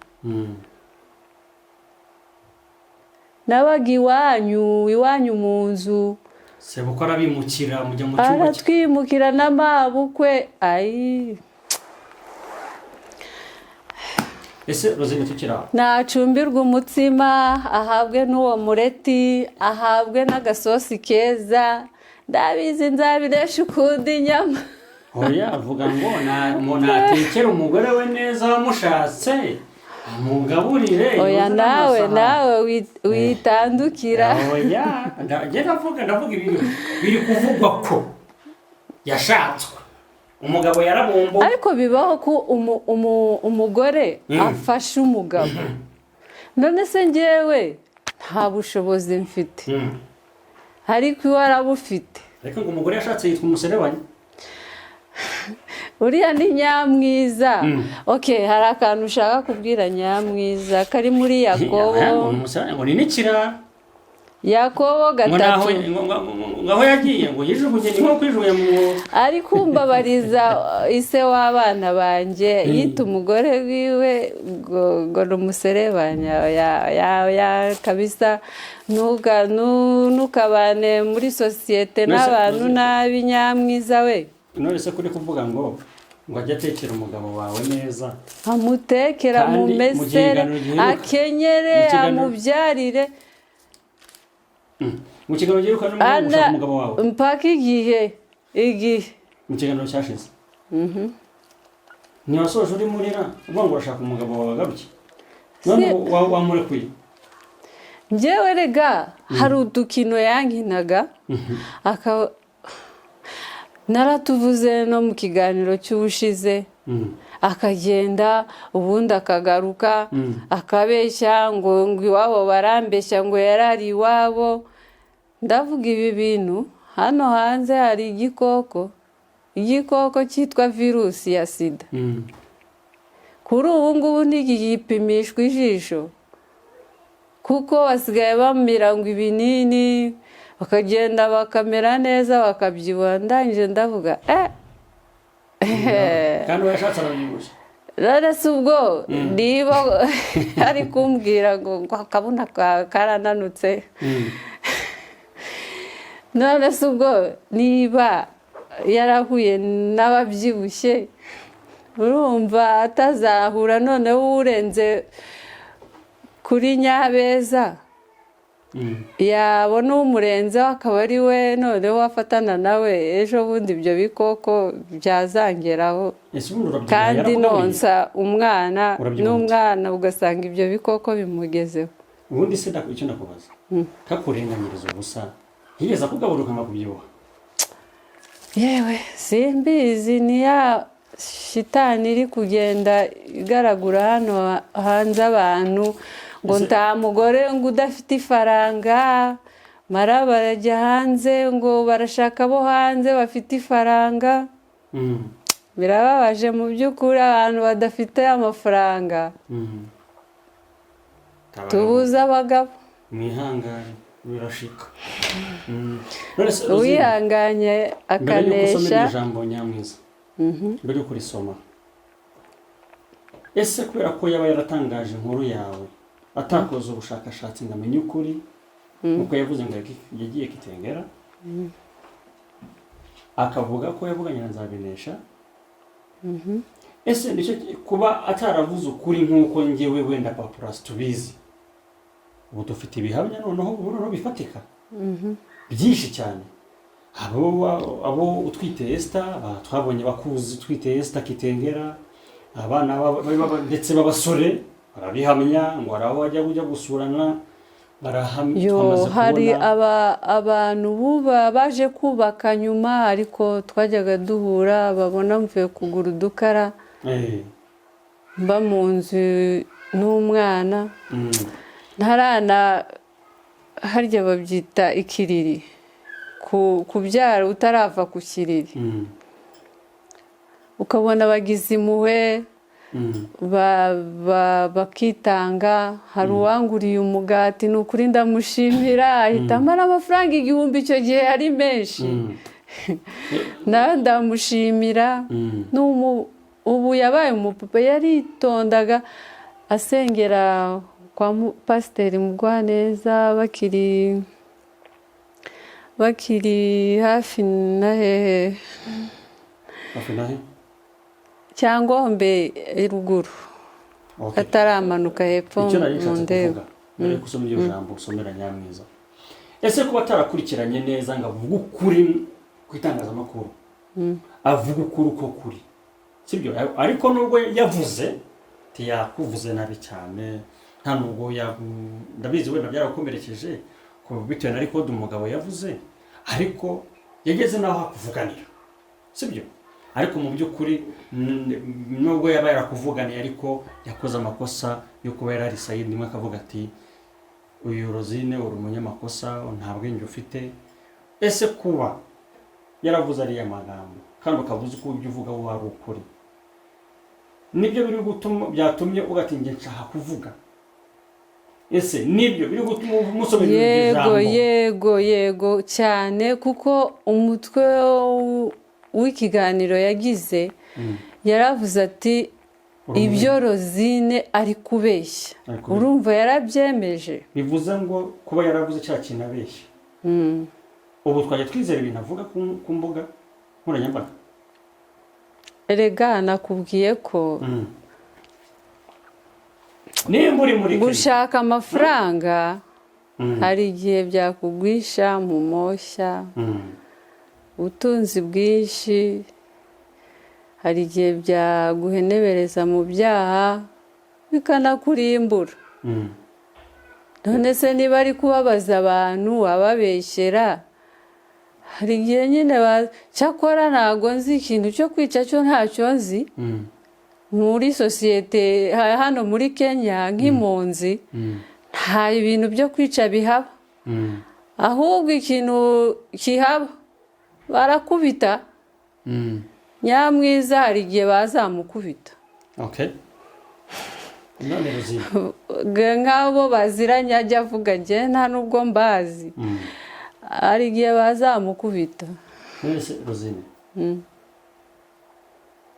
Nabaga iwanyu mu nzu. Sebukwe arabimukira, mujya mu cyumba cye. Aratwimukira n'amabukwe, ayi. Ese Rosine, tukiri aho, Nacumbirwe umutsima, ahabwe n'uwo mureti, ahabwe n'agasosi keza. Ndabizi, nzabiresha ukundi inyama. Oya, avuga ngo natekere umugore we neza wamushatse, amugaburire Oya. Yoze Nawe n'amasahani. Nawe witandukira. Oya, njye ndavuga ibintu biri kuvugwa ko yashatswe, umugabo yarabombo. Ariko bibaho ko umugore afasha umugabo. None se njyewe nta bushobozi mfite, ariko iwe arabufite. Ariko ngo umugore yashatse yitwa umuserebanya. Uriya ni Nyamwiza. Ok, hari akantu ushaka kubwira Nyamwiza kari muri Yakobo. Ngo ni umuserebanya, ngo ni n'ikirara. Yakobo Ngo naho 3. ngo aho yagiye ngo yijugunye, ni nko kwijugunya mu Ari kumbabariza ise w'abana banjye yita umugore wiwe ngo ni umuserebanya. Ya kabisa, ntukabane muri sosiyete n'abantu nabi, Nyamwiza we. None se kuri kuvuga ngo ajye atekera umugabo wawe neza, Amutekera, kandi mu amumesere, kiganiro giheruka- akenyere, mu kiganiro- amubyarire. Mu kiganiro giheruka n'umugabo Ana gushaka umugabo wawe, mpaka igihe mu kiganiro cyashize ntiwasoje uri murira uvuga ngo urashaka umugabo wawe agaruke. None ubu wamurekuye? Njyewe rega hari udukino yankinaga, akaba naratuvuze no mu kiganiro cy'ubushize. Akagenda, ubundi akagaruka, akabeshya ngo iwabo barambeshya, ngo yarari iwabo. Ndavuga ibi bintu, hano hanze hari igikoko cyitwa virusi ya sida. Kuri ubu ngubu ntigipimishwa ijisho, kuko basigaye bamira ngo ibinini, bakagenda bakamera neza, bakabyibuha. Ndangije ndavuga Kandi uwo yashatse arabyibushye. None se ubwo niba ari kumbwira ngo akabuna karananutse, none se ubwo niba yarahuye n'ababyibushye, urumva atazahura noneho urenze kuri Nyabeza? Yabona umurenzeho akaba ari we noneho afatana nawe. Ejo bundi ibyo bikoko byazangeraho. Ese ubundi urabyibuha? Kandi Yarakugaburiye? nonsa umwana Urabyibuha? n'umwana, ugasanga ibyo bikoko bimugezeho. Ubundi se icyo ndakubaza, kakurenganyiriza ubusa, ntiyigeze akugaburira ukanga kubyibuha? Yewe, simbizi, ni ya shitani iri kugenda igaragura hano hanze abantu ngo nta mugore ngo udafite ifaranga, mara barajya hanze ngo barashaka abo hanze bafite ifaranga. Birababaje mu by'ukuri, abantu badafite amafaranga. Tubuze abagabo. Mwihangane, birashika. None se, Rosine, Uwihanganye mbere y'uko usoma akanesha. iryo jambo Nyamwiza, mbere y'uko urisoma, ese kubera ko yaba yaratangaje inkuru yawe atakoze ubushakashatsi ngo amenye ukuri, nkuko yavuze ngo yagiye Kitengera, akavuga ko yavuganye na Nzabinesha, ese nicyo kuba ataravuze ukuri nk'uko njyewe wenda Papurasi tubizi, ubu dufite ibihamya noneho, ubu noneho bifatika byinshi cyane, Abo utwite Esther, twabonye bakuzi utwite Esther Kitengera, abana ndetse b'abasore barabihamya ngo hari aho bajya kujya gusurana, barahamya. Yo, twamaze hari kubona. Abantu buba baje kubaka nyuma, ariko twajyaga duhura, babona mvuye kugura udukara, mba mu nzu n'umwana, ntarana, harya babyita ikiriri, kubyara utarava ku kiriri, ukabona bagize impuhwe, bakitanga. Hari uwanguriye umugati, ni ukuri ndamushimira, ahita amara amafaranga 1000, icyo gihe ari menshi, nawe ndamushimira. Ubu yabaye umupapa, yaritondaga, asengera kwa Pasiteri Mugwaneza, bakiri hafi na hehe? Hafi na he? Cyangombe ruguru, ataramanuka hepfo Icyo nari mu nshatse ndego. kuvuga mbere yo gusoma iryo jambo usomera Nyamwiza, ese kuba atarakurikiranye neza ngo avuge ukuri ku itangazamakuru, avuge ukuri uko kuri, sibyo? Ariko nubwo yavuze ntiyakuvuze nabi cyane, nta nubwo ndabizi wenda byarakomerekeje bitewe na record umugabo yavuze, ariko yageze n'aho akuvuganira, sibyo? Ariko mu by'ukuri nubwo yaba yarakuvuganiye, ariko yakoze amakosa yo kuba yarari side imwe, akavuga ati uyu Rosine uri umunyamakosa, nta bwenge ufite. Ese kuba yaravuze ariya magambo kandi ukavuze uko ibyo uvuga wowe ari ukuri, nibyo biri gutuma byatumye uvuga ati njye nshaka kuvuga? Ese nibyo biri gutuma umusomera iryo Yego. jambo? Yego cyane, kuko umutwe w'ikiganiro yagize yaravuze ati ibyo Rosine ari kubeshya. Ari kubeshya. Urumva yarabyemeje. Bivuze ngo kuba yaravuze cya kintu abeshya, ubu twajya twizera ibintu avuga ku mbuga nkoranyambaga? Erega nakubwiye ko Nimba uri muri Kenya gushaka amafaranga hari igihe byakugwisha mu moshya. Ubutunzi bwinshi hari igihe byaguhenebereza mu byaha, bikanakurimbura. None se niba ari kubabaza abantu ababeshyera, hari igihe nyine cyakora ntabwo nzi ikintu cyo kwica, cyo ntacyo nzi. Muri sosiyete hano muri Kenya nk'impunzi, nta bintu byo kwica bihaba. Ahubwo ikintu kihaba, barakubita. Nyamwiza hari igihe bazamukubita. Okay, none Rosine, Nk'abo baziranye ajya avuga, njye nta nubwo mbazi, hari igihe bazamukubita. None se Rosine,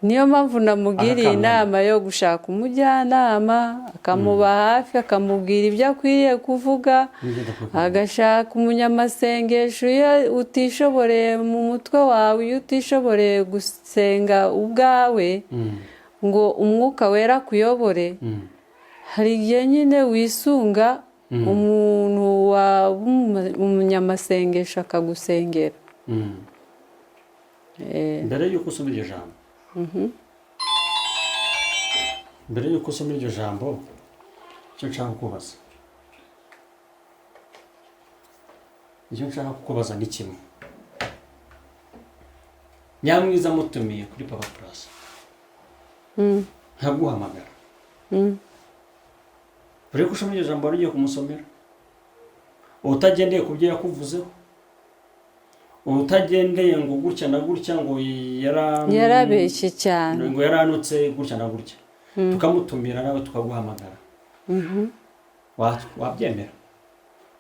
Niyo mpamvu namugiriye Aka kamenya. inama yo gushaka umujyanama akamuba hafi, akamubwira ibyo akwiriye kuvuga, Nibyo ndakubwira. agashaka umunyamasengesho. Iyo utishoboreye mu mutwe wawe, iyo utishoboreye gusenga ubwawe ngo Umwuka Wera akuyobore, hari igihe nyine wisunga umuntu umunyamasengesho akagusengera. Mbere y'uko usoma iryo jambo, mbere y'uko usoma iryo jambo, icyo nshaka kukubaza ni kimwe. Nyamwiza amutumiye kuri Papa Plus, nkaguhamagara, mbere y'uko usoma iryo jambo wari ugiye kumusomera, utagendeye ku byo yakuvuzeho, utagendeye ngo gutya na gutya, ngo Yarabeshye cyane. ngo yaranutse gutya na gutya, tukamutumira nawe tukaguhamagara, wabyemera?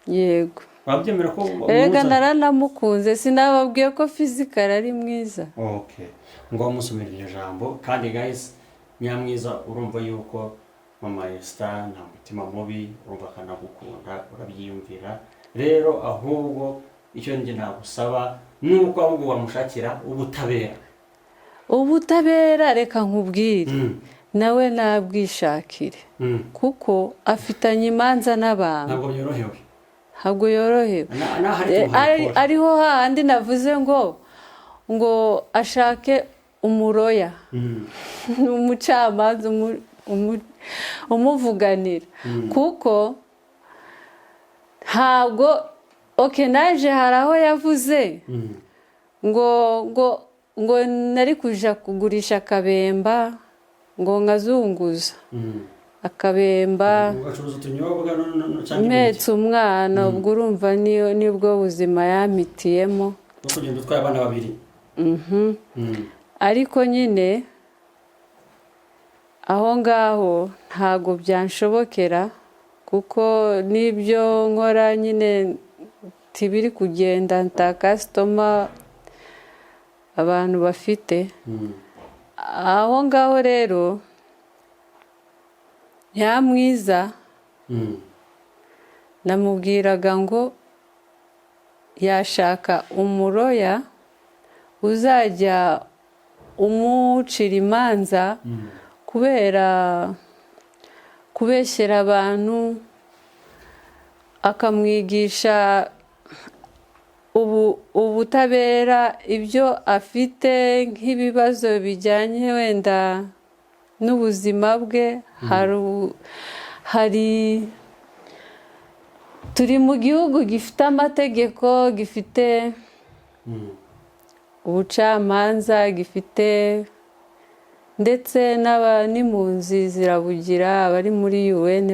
Yego. Wabyemera ko Erega umuzana? naranamukunze, sinababwiye ko physical ari mwiza. Okay, ngo wamusomere iryo jambo. Kandi guys, Nyamwiza, urumva yuko mama Esther nta mutima mubi, urumva akanagukunda, urabyiyumvira. Rero ahubwo icyo njye nagusaba ni uko ahubwo wamushakira ubutabera. Ubutabera, reka nkubwire, nawe nabwishakire, kuko afitanye imanza n'abantu. Ntabwo byorohewe. Ntabwo yorohewe. N'ahari tumuhaye pole. Ariho hahandi navuze ngo ashake umuroya, umucamanza umuvuganira, kuko ntabwo okay. Naje hari aho yavuze ngo nari kuja kugurisha akabemba, ngo nkazunguza akabemba. Ugacuruza utunyobwa cyangwa imineke. Mpetse umwana. Ubwo urumva niyo nibwo buzima yampitiyemo. No kugenda utwaye abana babiri. Ariko nyine aho ngaho ntabwo byanshobokera, kuko n'ibyo nkora nyine tibiri kugenda, nta customer abantu bafite. Aho ngaho rero Nyamwiza namubwiraga ngo yashaka umuroya uzajya umucira imanza kubera kubeshyera abantu, akamwigisha ubutabera, ibyo afite nk'ibibazo bijyanye wenda n'ubuzima bwe. Hari turi mu gihugu gifite amategeko, gifite ubucamanza, gifite ndetse n'impunzi zirabugira, abari muri UN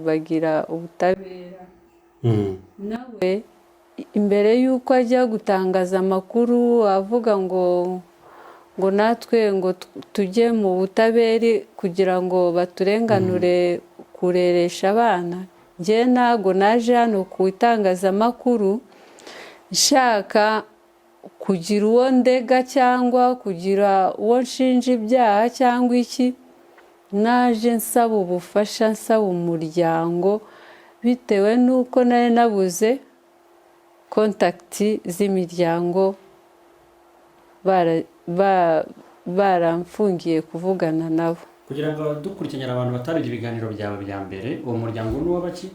bagira ubutabera. Nawe imbere y'uko ajya gutangaza amakuru avuga ngo natwe ngo tujye mu butaberi kugira ngo baturenganure kureresha abana, njye ntabwo naje hano ku itangazamakuru nshaka kugira uwo ndega cyangwa kugira uwo nshinja ibyaha cyangwa iki. Naje nsaba ubufasha, nsaba umuryango, bitewe n'uko nari nabuze contact z'imiryango, baramfungiye kuvugana nabo. Kugira ngo dukurikiranye, abantu batarebye ibiganiro byawe bya mbere, uwo muryango ni uw'abaki?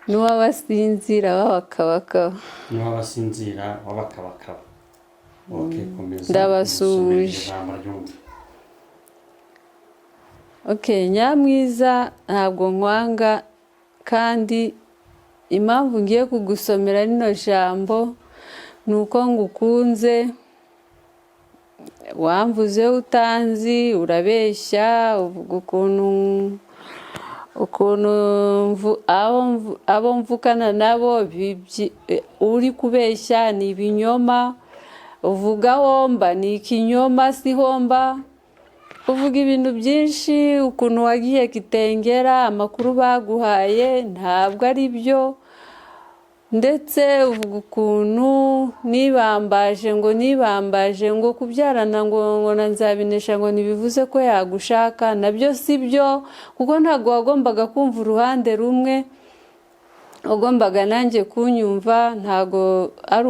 N'uw'abasinzira b'abakabakaba. Ni uw'abasinzira w'abakabakaba. Okay, komeza. Ndabasuhuje. Usome ijambo ryumve. Okay, Nyamwiza, ntabwo nkwanga, kandi impamvu ngiye kugusomera rino jambo ni uko ngukunze. Wamvuzeho utanzi, urabeshya, uvuga ukuntu abo mvukana nabo uri kubeshya, ni ibinyoma. Uvuga homba, ni ikinyoma, si homba. Uvuga ibintu byinshi, ukuntu wagiye Kitengera, amakuru baguhaye ntabwo ari byo. Ndetse uvuga ukuntu nibambaje, ngo nibambaje ngo kubyarana ngo na Nzabinesha ngo ntibivuze ko yagushaka. Nabyo si byo, kuko ntabwo wagombaga kumva uruhande rumwe, wagombaga nanjye kunyumva. Ntabwo ari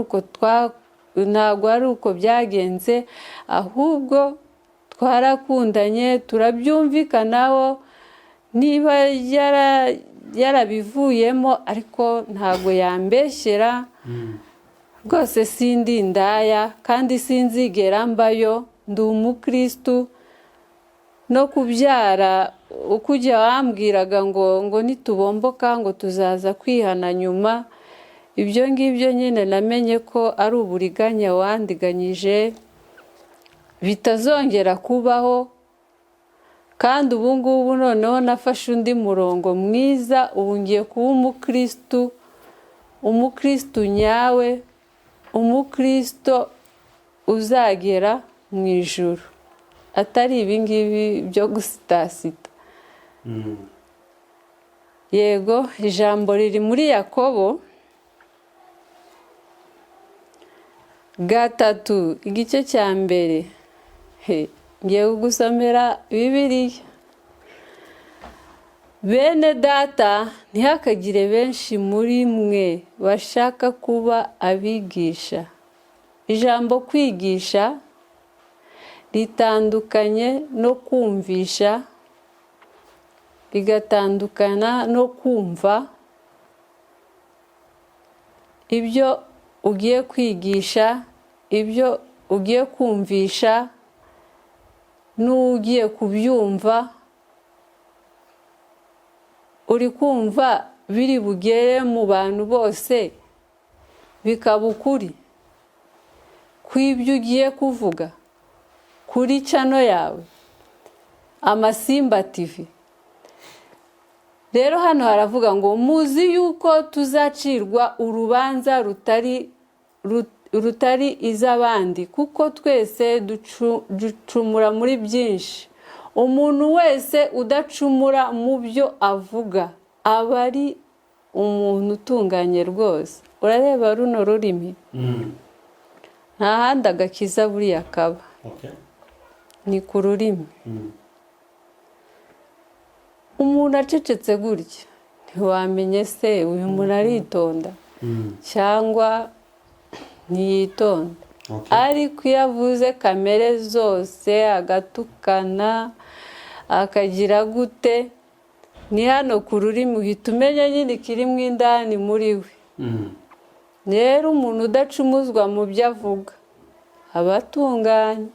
uko byagenze, ahubwo twarakundanye, turabyumvikanaho. Niba yarabivuyemo, ariko ntabwo yambeshyera rwose. Sindi indaya kandi sinzigera mbayo, ndi umukirisitu. No kubyara, uko ujya wambwiraga ngo nitubomboka ngo tuzaza kwihana nyuma, ibyo ngibyo nyine namenye ko ari uburiganya wandiganyije, bitazongera kubaho. Kandi ubu ngubu noneho nafashe undi murongo mwiza. Ubu ngiye kuba umukirisitu, umukirisitu nyawe, umukristo uzagera mu ijuru, atari ibingibi byo gusitasita. Yego, ijambo riri muri Yakobo 3, igice cya 1. Ngiye kugusomera Bibiliya. Bene Data, ntihakagire benshi muri mwe bashaka kuba abigisha. Ijambo kwigisha ritandukanye no kumvisha. Bigatandukana no kumva ibyo ugiye kwigisha, ibyo ugiye kumvisha n'ugiye kubyumva. Uri kumva biri bugere mu bantu bose, bikaba ukuri kw'ibyo ugiye kuvuga kuri channel yawe Amasimba TV. Rero hano haravuga ngo muzi yuko tuzacirwa urubanza rutari iz'abandi, kuko twese ducumura muri byinshi. Umuntu wese udacumura mu byo avuga aba ari umuntu utunganye rwose. Urareba runo rurimi, nta handi agakiza buriya kaba, ni ku rurimi. Umuntu acecetse gutya ntiwamenye se uyu muntu aritonda cyangwa ntiyitonda. Ariko iyo avuze kamere zose, agatukana, akagira gute, ni hano ku rurimi uhita umenya nyine ikirimo indani muri we. Rero umuntu udacumuzwa mu byo avuga aba atunganye.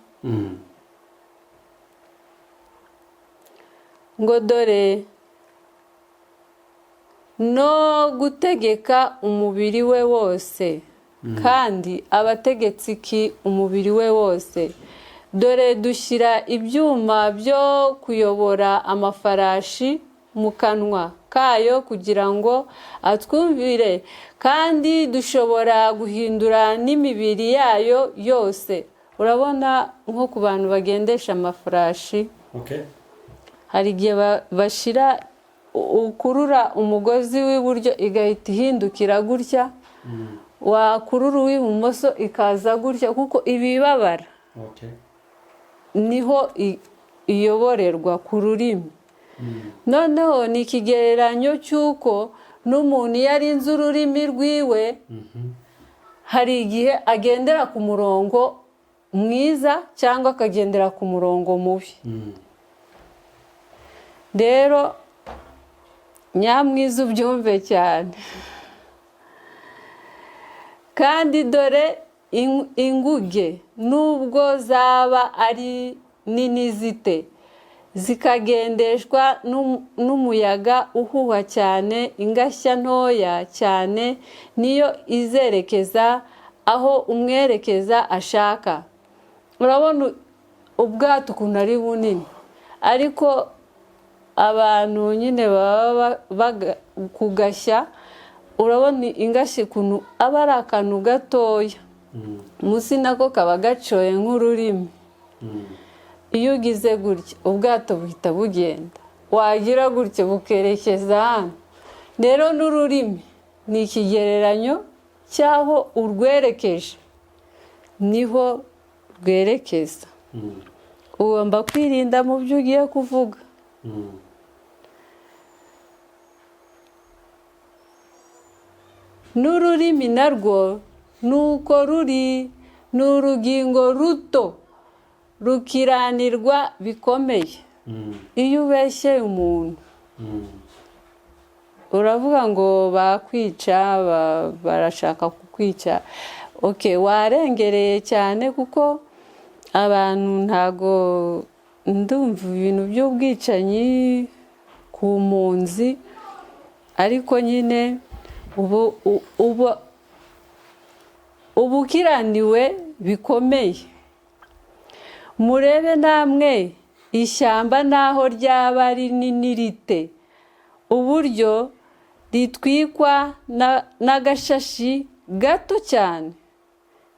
Ngo dore no gutegeka umubiri we wose, kandi abategetse iki umubiri we wose? Dore dushyira ibyuma byo kuyobora amafarashi mu kanwa kayo kugira ngo atwumvire, kandi dushobora guhindura n'imibiri yayo yose. Urabona nko ku bantu bagendesha amafarashi, hari igihe bashyira ukurura umugozi w'iburyo igahita ihindukira gutya, wakurura uw'ibumoso ikaza gutya, kuko ibibabara niho iyoborerwa ku rurimi. Noneho ni ikigereranyo cy'uko n'umuntu iyo arinze ururimi rwiwe, hari igihe agendera ku murongo mwiza cyangwa akagendera ku murongo mubi. Rero nyamwiza ubyumve cyane. Kandi dore inguge nubwo zaba ari nini zite, zikagendeshwa n'umuyaga uhuha cyane, ingashya ntoya cyane niyo izerekeza aho umwerekeza ashaka. Urabona ubwato ukuntu ari bunini, ariko abantu nyine baba kugashya, urabona ingashya ukuntu aba ari akantu gatoya, munsi nako kaba gacoye nk'ururimi. Iyo ugize gutya ubwato buhita bugenda, wagira gutya bukerekeza hano. Rero n'ururimi ni ikigereranyo cy'aho urwerekeje niho rwerekeza. Ugomba kwirinda mu byo ugiye kuvuga. N'ururimi narwo nuko ruri, ni urugingo ruto rukiranirwa bikomeye. Iyo ubeshyeye umuntu uravuga ngo bakwica, barashaka kukwica, okay, warengereye cyane, kuko abantu ntago ndumva ibintu by'ubwicanyi ku mpunzi, ariko nyine ubu ukiraniwe bikomeye. Murebe namwe ishyamba naho ryaba rinini rite, uburyo ritwikwa n'agashashi gato cyane.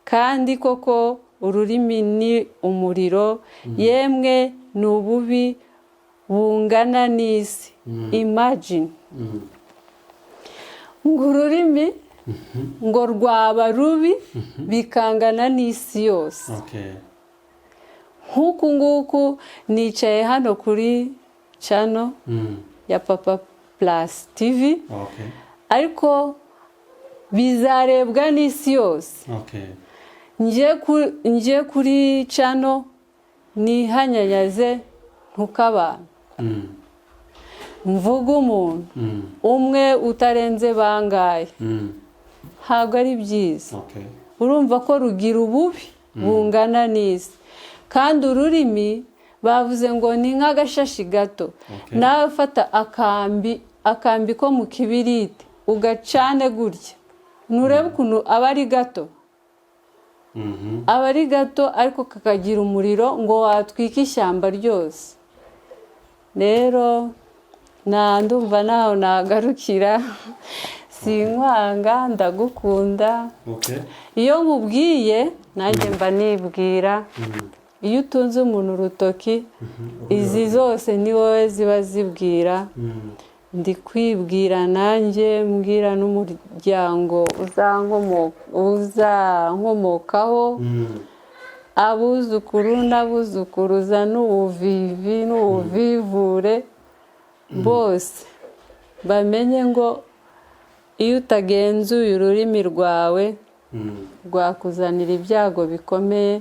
Kandi koko ururimi ni umuriro, yemwe ni ububi bungana n'isi. Imagine ngo ururimi ngo rwaba rubi bikangana n'isi yose. Nk'uku nguku nicaye hano kuri channel ya Papa Plus TV, ariko bizarebwa n'isi yose. Ngiye kuri channel nihanyanyaze ntuke abantu. Mvuge umuntu umwe utarenze bangahe, ntabwo ari byiza. Urumva ko rugira ububi bungana n'isi, kandi ururimi bavuze ngo ni nk'agashashi gato. Nawe fata akambi ko mu kibiriti ugacane gutya, nturebe ukuntu aba ari gato. Aba ari gato, ariko kakagira umuriro ngo watwike ishyamba ryose. Rero nta ndumva naho nagarukira. Sinkwanga, ndagukunda. Iyo nkubwiye nanjye mba nibwira. Iyo utunze umuntu urutoki, izi zose ni wowe ziba zibwira. Ndi kwibwira nanjye, mbwira n'umuryango uzankomokaho, abuzukuru n'abuzukuruza n'ubuvivi n'ubuvivure, bose bamenye ngo iyo utagenzuye ururimi rwawe, rwakuzanira ibyago bikomeye.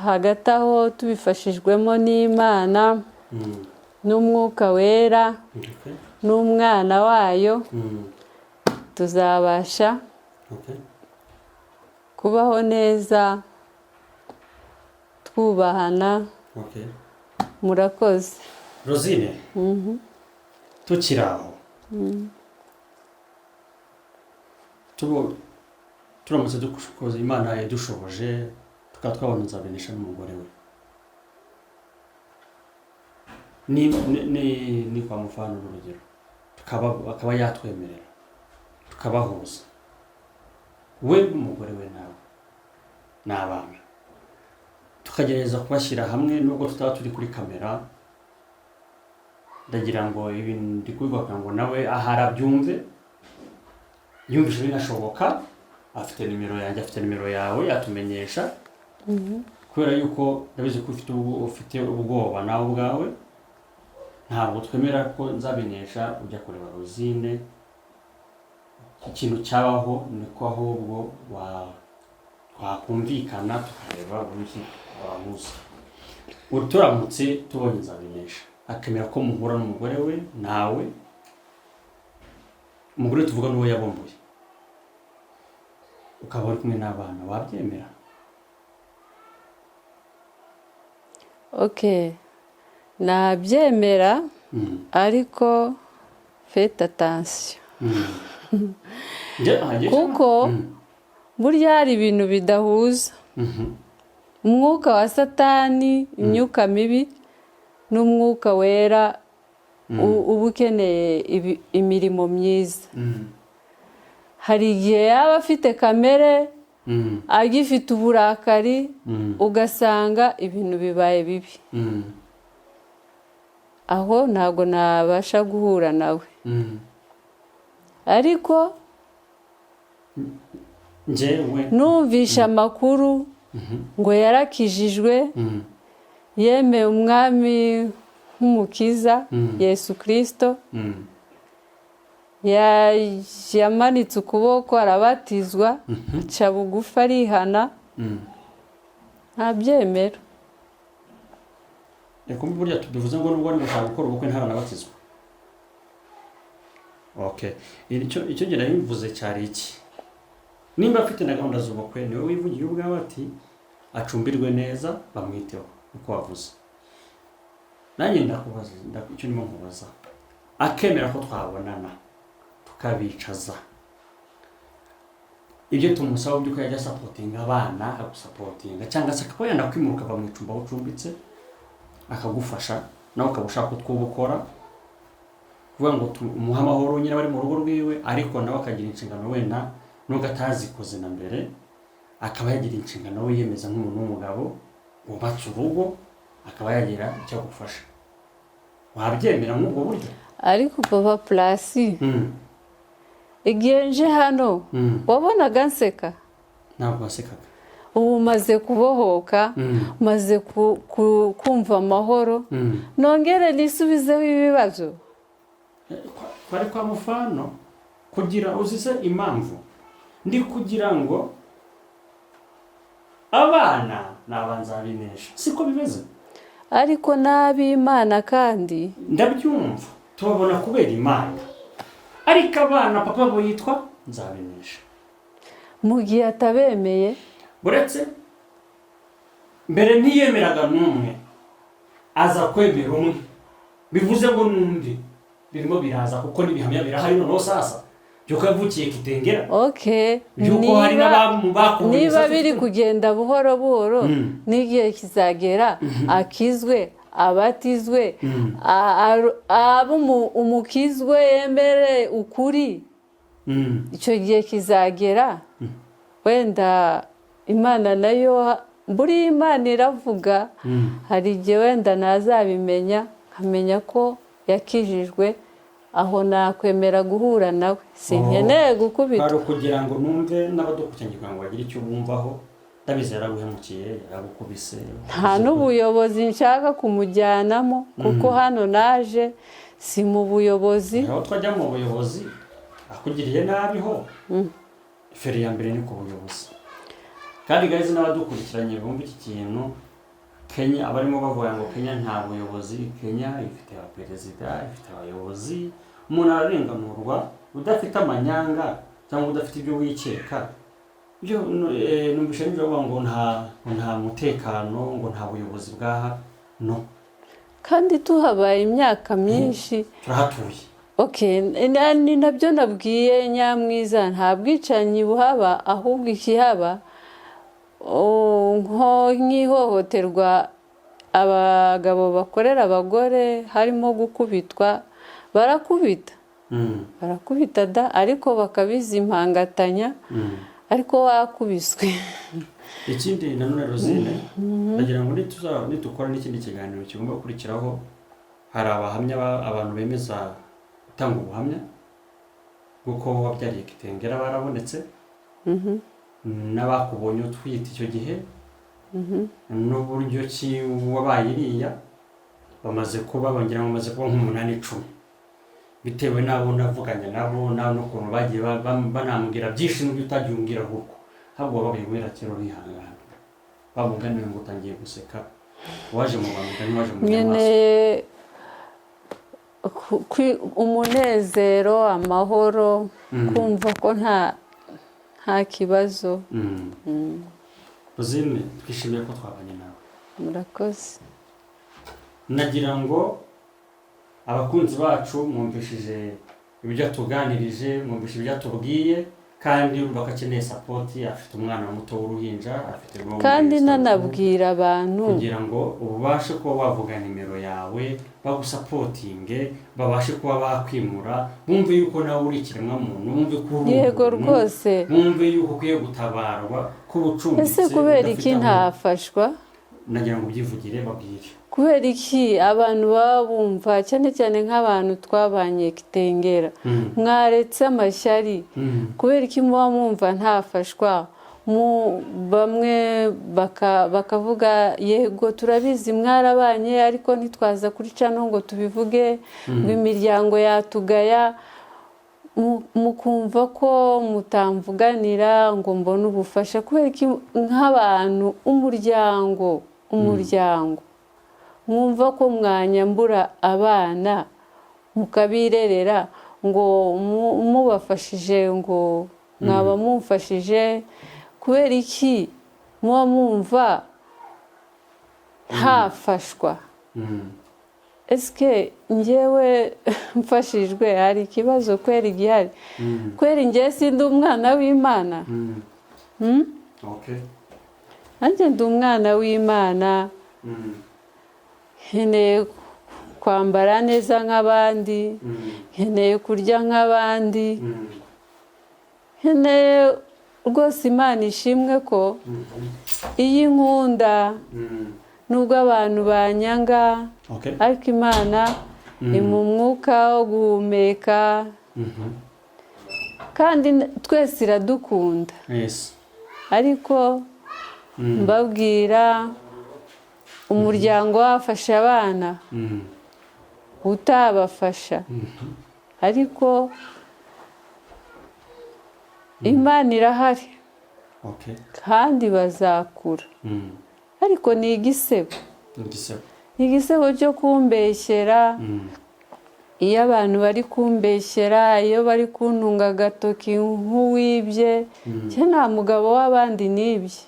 Hagati aho, tubifashijwemo n'Imana n'Umwuka Wera n'umwana wayo, tuzabasha kubaho neza, twubahana. Murakoze. Rosine, tukiri aho, turamutse dukoze, Imana yadushoboje, tukaba twabona Nzabinesha n'umugore we, ni kwa mufano, urugero, akaba yatwemerera tukabahuza, we n'umugore we nawe n'abana, tukagerageza kubashyira hamwe, nubwo tutaba turi kuri kamera, ndagira ngo ibi ndi kubivuga ngo nawe ahari abyumve, yumvise binashoboka, afite nimero yanjye, afite nimero yawe, yatumenyesha, kubera yuko ndabizi ko ufite ubwoba nawe ubwawe. Ntabwo twemera ko Nzabinesha ujya kureba Rosine. Ikintu cyabaho niko ahubwo twakumvikana, tukareba uburyo ki twabahuza. Ubu turamutse tubonye Nzabinesha akemera ko muhura n'umugore we nawe, umugore tuvuga n'uwo yabomboye, ukaba uri kumwe n'abana, wabyemera? Ok, nabyemera, ariko faites attention, kuko burya hari ibintu bidahuza, umwuka wa Satani, imyuka mibi n'Umwuka Wera uba ukeneye imirimo myiza. Hari igihe yaba afite kamere, agifite uburakari, ugasanga ibintu bibaye bibi. Aho ntabwo nabasha guhura nawe, ariko Njyewe numvishe amakuru ngo yarakijijwe, yemeye Umwami nk'Umukiza Yesu Kirisito, yamanitse ukuboko arabatizwa, aca bugufi arihana, ntabyemera. Reka burya tubivuze ngo nubwo ari gushaka gukora ubukwe ntaranabatizwa. Okay, icyo ngira bivuze cyari iki: nimba afite na gahunda z'ubukwe, niwe wivugiye ubwawe ati acumbirwe neza, bamwiteho, uko wavuze. Nanjye ndakubaza, icyo ndimo nkubaza, akemera ko twabonana tukabicaza, ibyo tumusaba by'uko yajya asapotinga abana, akagusapotinga, cyangwa se akaba yanakwimuka akava mu icumbi aho ucumbitse, akagufasha, nawe ukaba ushaka utwo ukora, kuvuga ngo umuhe amahoro nyine bari mu rugo rwiwe, ariko nawe akagira inshingano, wenda nubwo atazikoze na mbere, akaba yagira inshingano we yiyemeza nk'umuntu w'umugabo wubatse urugo, akaba yagira icyo agufasha. Wabyemera nk'ubwo buryo? Ariko Papa Purasi, igihe nje hano, wabonaga nseka? Ntabwo wasekaga. Ubu maze kubohoka, maze kumva amahoro, nongere nisubizeho ibibazo? Kwari kwa mufano kugira uzize impamvu ndi kugira ngo abana ni abanzabinesha, siko bimeze? Ariko n'ab'Imana kandi. Ndabyumva. Tubabona kubera Imana, ariko abana papa bo yitwa Nzabinesha. Mu gihe atabemeye. Uretse mbere ntiyemeraga n'umwe, aza kwemera umwe, bivuze ngo n'undi birimo biraza, kuko n'ibihamya birahari. Noneho sasa by'uko yavukiye Kitengera, by'uko hari n'abamu bakubonye. Niba Sasa biri kugenda buhoro buhoro, n'igihe kizagera akizwe, abatizwe, abe umukizwe, yemere ukuri. Icyo gihe kizagera, wenda Imana nayo, buriya Imana iravuga. Hari igihe wenda ntazabimenya, nkamenya ko yakijijwe, aho nakwemera guhura nawe, sinkeneye gukubitwa. Hari ukugira ngo numve n'abadukurikiranye, kugira ngo bagire icyo bumvaho. Ndabizi yaraguhemukiye, yaragukubise. Nta n'ubuyobozi nshaka kumujyanamo, kuko hano naje si mu buyobozi. Aho twajya mu buyobozi akugiriye nabi ho, feri ya mbere ni ku buyobozi. Kandi guys, n'abadukurikiranye bumva iki kintu, Kenya abarimo bavuga ngo Kenya nta buyobozi, Kenya ifite abaperezida, ifite abayobozi. Umuntu ararenganurwa udafite amanyanga cyangwa udafite ibyo wikeka. Ibyo numvise nibyo bavuga ngo nta mutekano, ngo nta buyobozi bwaha, no. Kandi tuhabaye imyaka myinshi. Turahatuye. Okay, ni nabyo nabwiye Nyamwiza, nta bwicanyi buhaba, ahubwo ikihaba, oh, nko nk'ihohoterwa abagabo bakorera abagore, harimo gukubitwa, barakubita. Barakubita da, ariko bakabizimpangatanya. Ariko wakubiswe. Ikindi nanone, Rosine, ndagira ngo nitukora n'ikindi kiganiro kigomba gukurikiraho, hari abahamya, abantu bemeza gutanga ubuhamya bw'uko wabyariye Kitengera barabonetse, n'abakubonye utwite icyo gihe, n'uburyo ki wabaye iriya, bamaze kuba, bongera bamaze kuba nk'umunani, 10, bitewe n'abo navuganye nabo n'ukuntu bagiye banambwira byinshi n'ibyo utagiye umbwira. Ahubwo ahubwo wabaye wera kera, urihangana, bamuganira ngo utangiye guseka, waje mu bantu utari waje mu nyamaswa. Nkeneye umunezero, amahoro, kumva ko nta kibazo. Rosine, twishimiye ko twabanye nawe. Murakoze. Nagira ngo abakunzi bacu mwumvishije ibyo atuganirije, mwumvishije ibyo atubwiye, kandi urumva ko akeneye support. Afite umwana muto w'uruhinja, afite rwo Kandi nanabwira abantu kugira ngo ubashe kuba wavuga nimero yawe, bagusupportinge, babashe kuba bakwimura, bumve yuko nawe uri ikiremwamuntu, bumve ko uri umuntu, bumve yuko ukwiye gutabarwa, ko uba ucumbitse, Ese kubera udafite iki ntafashwa? Nagira ngo ubyivugire, babwire. Kubera iki abantu baba bumva, cyane cyane nk'abantu twabanye Kitengera, mwaretse amashyari? Kubera iki muba mwumva ntafashwa? Bamwe bakavuga yego turabizi mwarabanye, ariko ntitwaza kuri channel ngo tubivuge, ngo imiryango yatugaya. Mukumva ko mutamvuganira ngo mbone ubufasha. Kubera iki nk'abantu, umuryango, mwumva ko mwanyambura abana mukabirerera, ngo mubafashije, ngo mwaba mumfashije? Kubera iki muba mwumva ntafashwa? Esike njyewe mfashijwe hari ikibazo kweri gihari? Kweri njyewe sindi umwana w'Imana? Okay. Nanjye ndi umwana w'Imana. Nkeneye kwambara neza nk'abandi. Nkeneye kurya nk'abandi. Nkeneye rwose, Imana ishimwe ko iyo inkunda, nubwo abantu banyanga, ariko Imana impa umwuka wo guhumeka, kandi twese iradukunda. Ariko mbabwira, umuryango wafasha abana, utabafasha, ariko Imana irahari. Kandi bazakura. Ariko ni igisebo. Igisebo. Ni igisebo cyo kumbeshyera. Iyo abantu bari kumbeshyera, iyo bari kuntunga agatoki nk'uwibye, njye nta mugabo w'abandi nibye.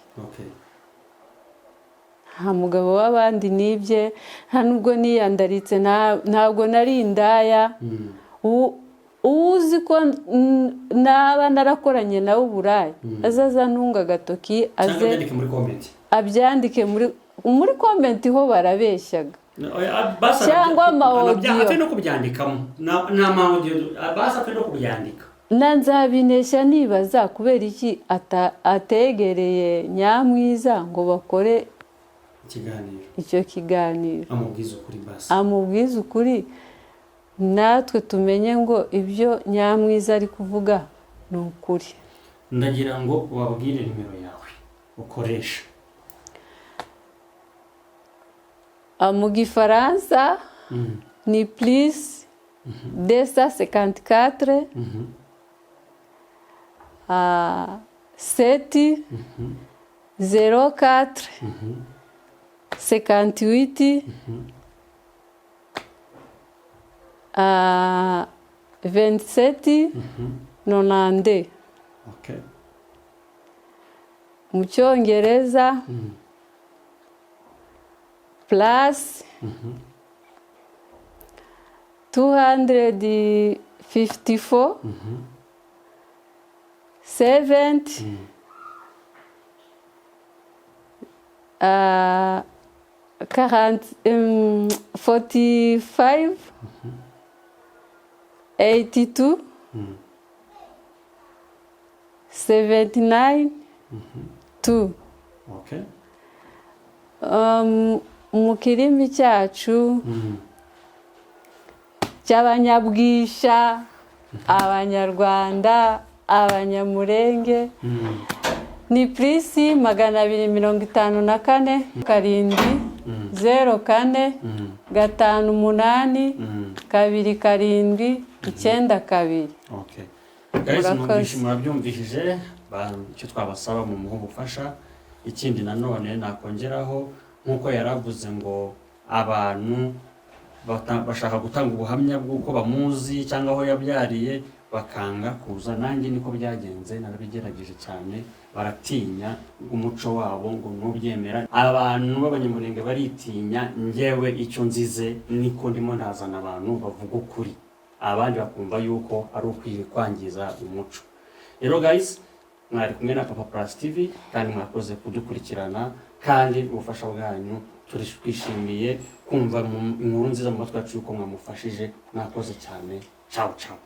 Nta mugabo w'abandi nibye, nta nubwo niyandaritse, ntabwo nari indaya. Uzi ko naba narakoranye nawe uburaya, azaza ntunga agatoki, cyangwa aze byandike muri comment. Abyandike muri comment, ho barabeshyaga. Cyangwa ama audio. Apfe no kubyandikamo, ni ama audio, basi apfe no kubyandika. Na nzabinesha nibaza kubera iki ategereye Nyamwiza ngo bakore ikiganiro, icyo kiganiro, amubwiza ukuri basi. Amubwize ukuri, natwe tumenye ngo ibyo Nyamwiza ari kuvuga ni ukuri. Ndagira ngo ubabwire nimero yawe ukoresha. Mu Gifaransa ni plus 254 7 04 58 27 92. Mu Cyongereza plus 254 70 40 45 82 79 2. Mu kirimi cyacu cy'abanyabwisha, Abanyarwanda, Abanyamurenge, ni plus 254 7 04 58 27 92. Okay. Guys, Murakoze. Murabyumvishije, icyo twabasaba mu muhe ubufasha. Ikindi nanone nakongeraho, nk'uko yaravuze ngo abantu bashaka gutanga ubuhamya bw'uko bamuzi cyangwa aho yabyariye, bakanga kuza. Nanjye niko byagenze, narabigerageje cyane, baratinya umuco wabo ngo ntubyemera. Abantu b'Abanyamurenge baritinya. Njyewe icyo nzize niko ndimo ndazana abantu bavuga ukuri, abandi bakumva yuko ari ukwiye kwangiza umuco. Rero guys, mwari kumwe na Papa Plus TV, kandi mwakoze kudukurikirana, kandi ubufasha bwanyu twishimiye kumva inkuru nziza mu matwi yacu yuko mwamufashije. Mwakoze cyane. Ciao ciao.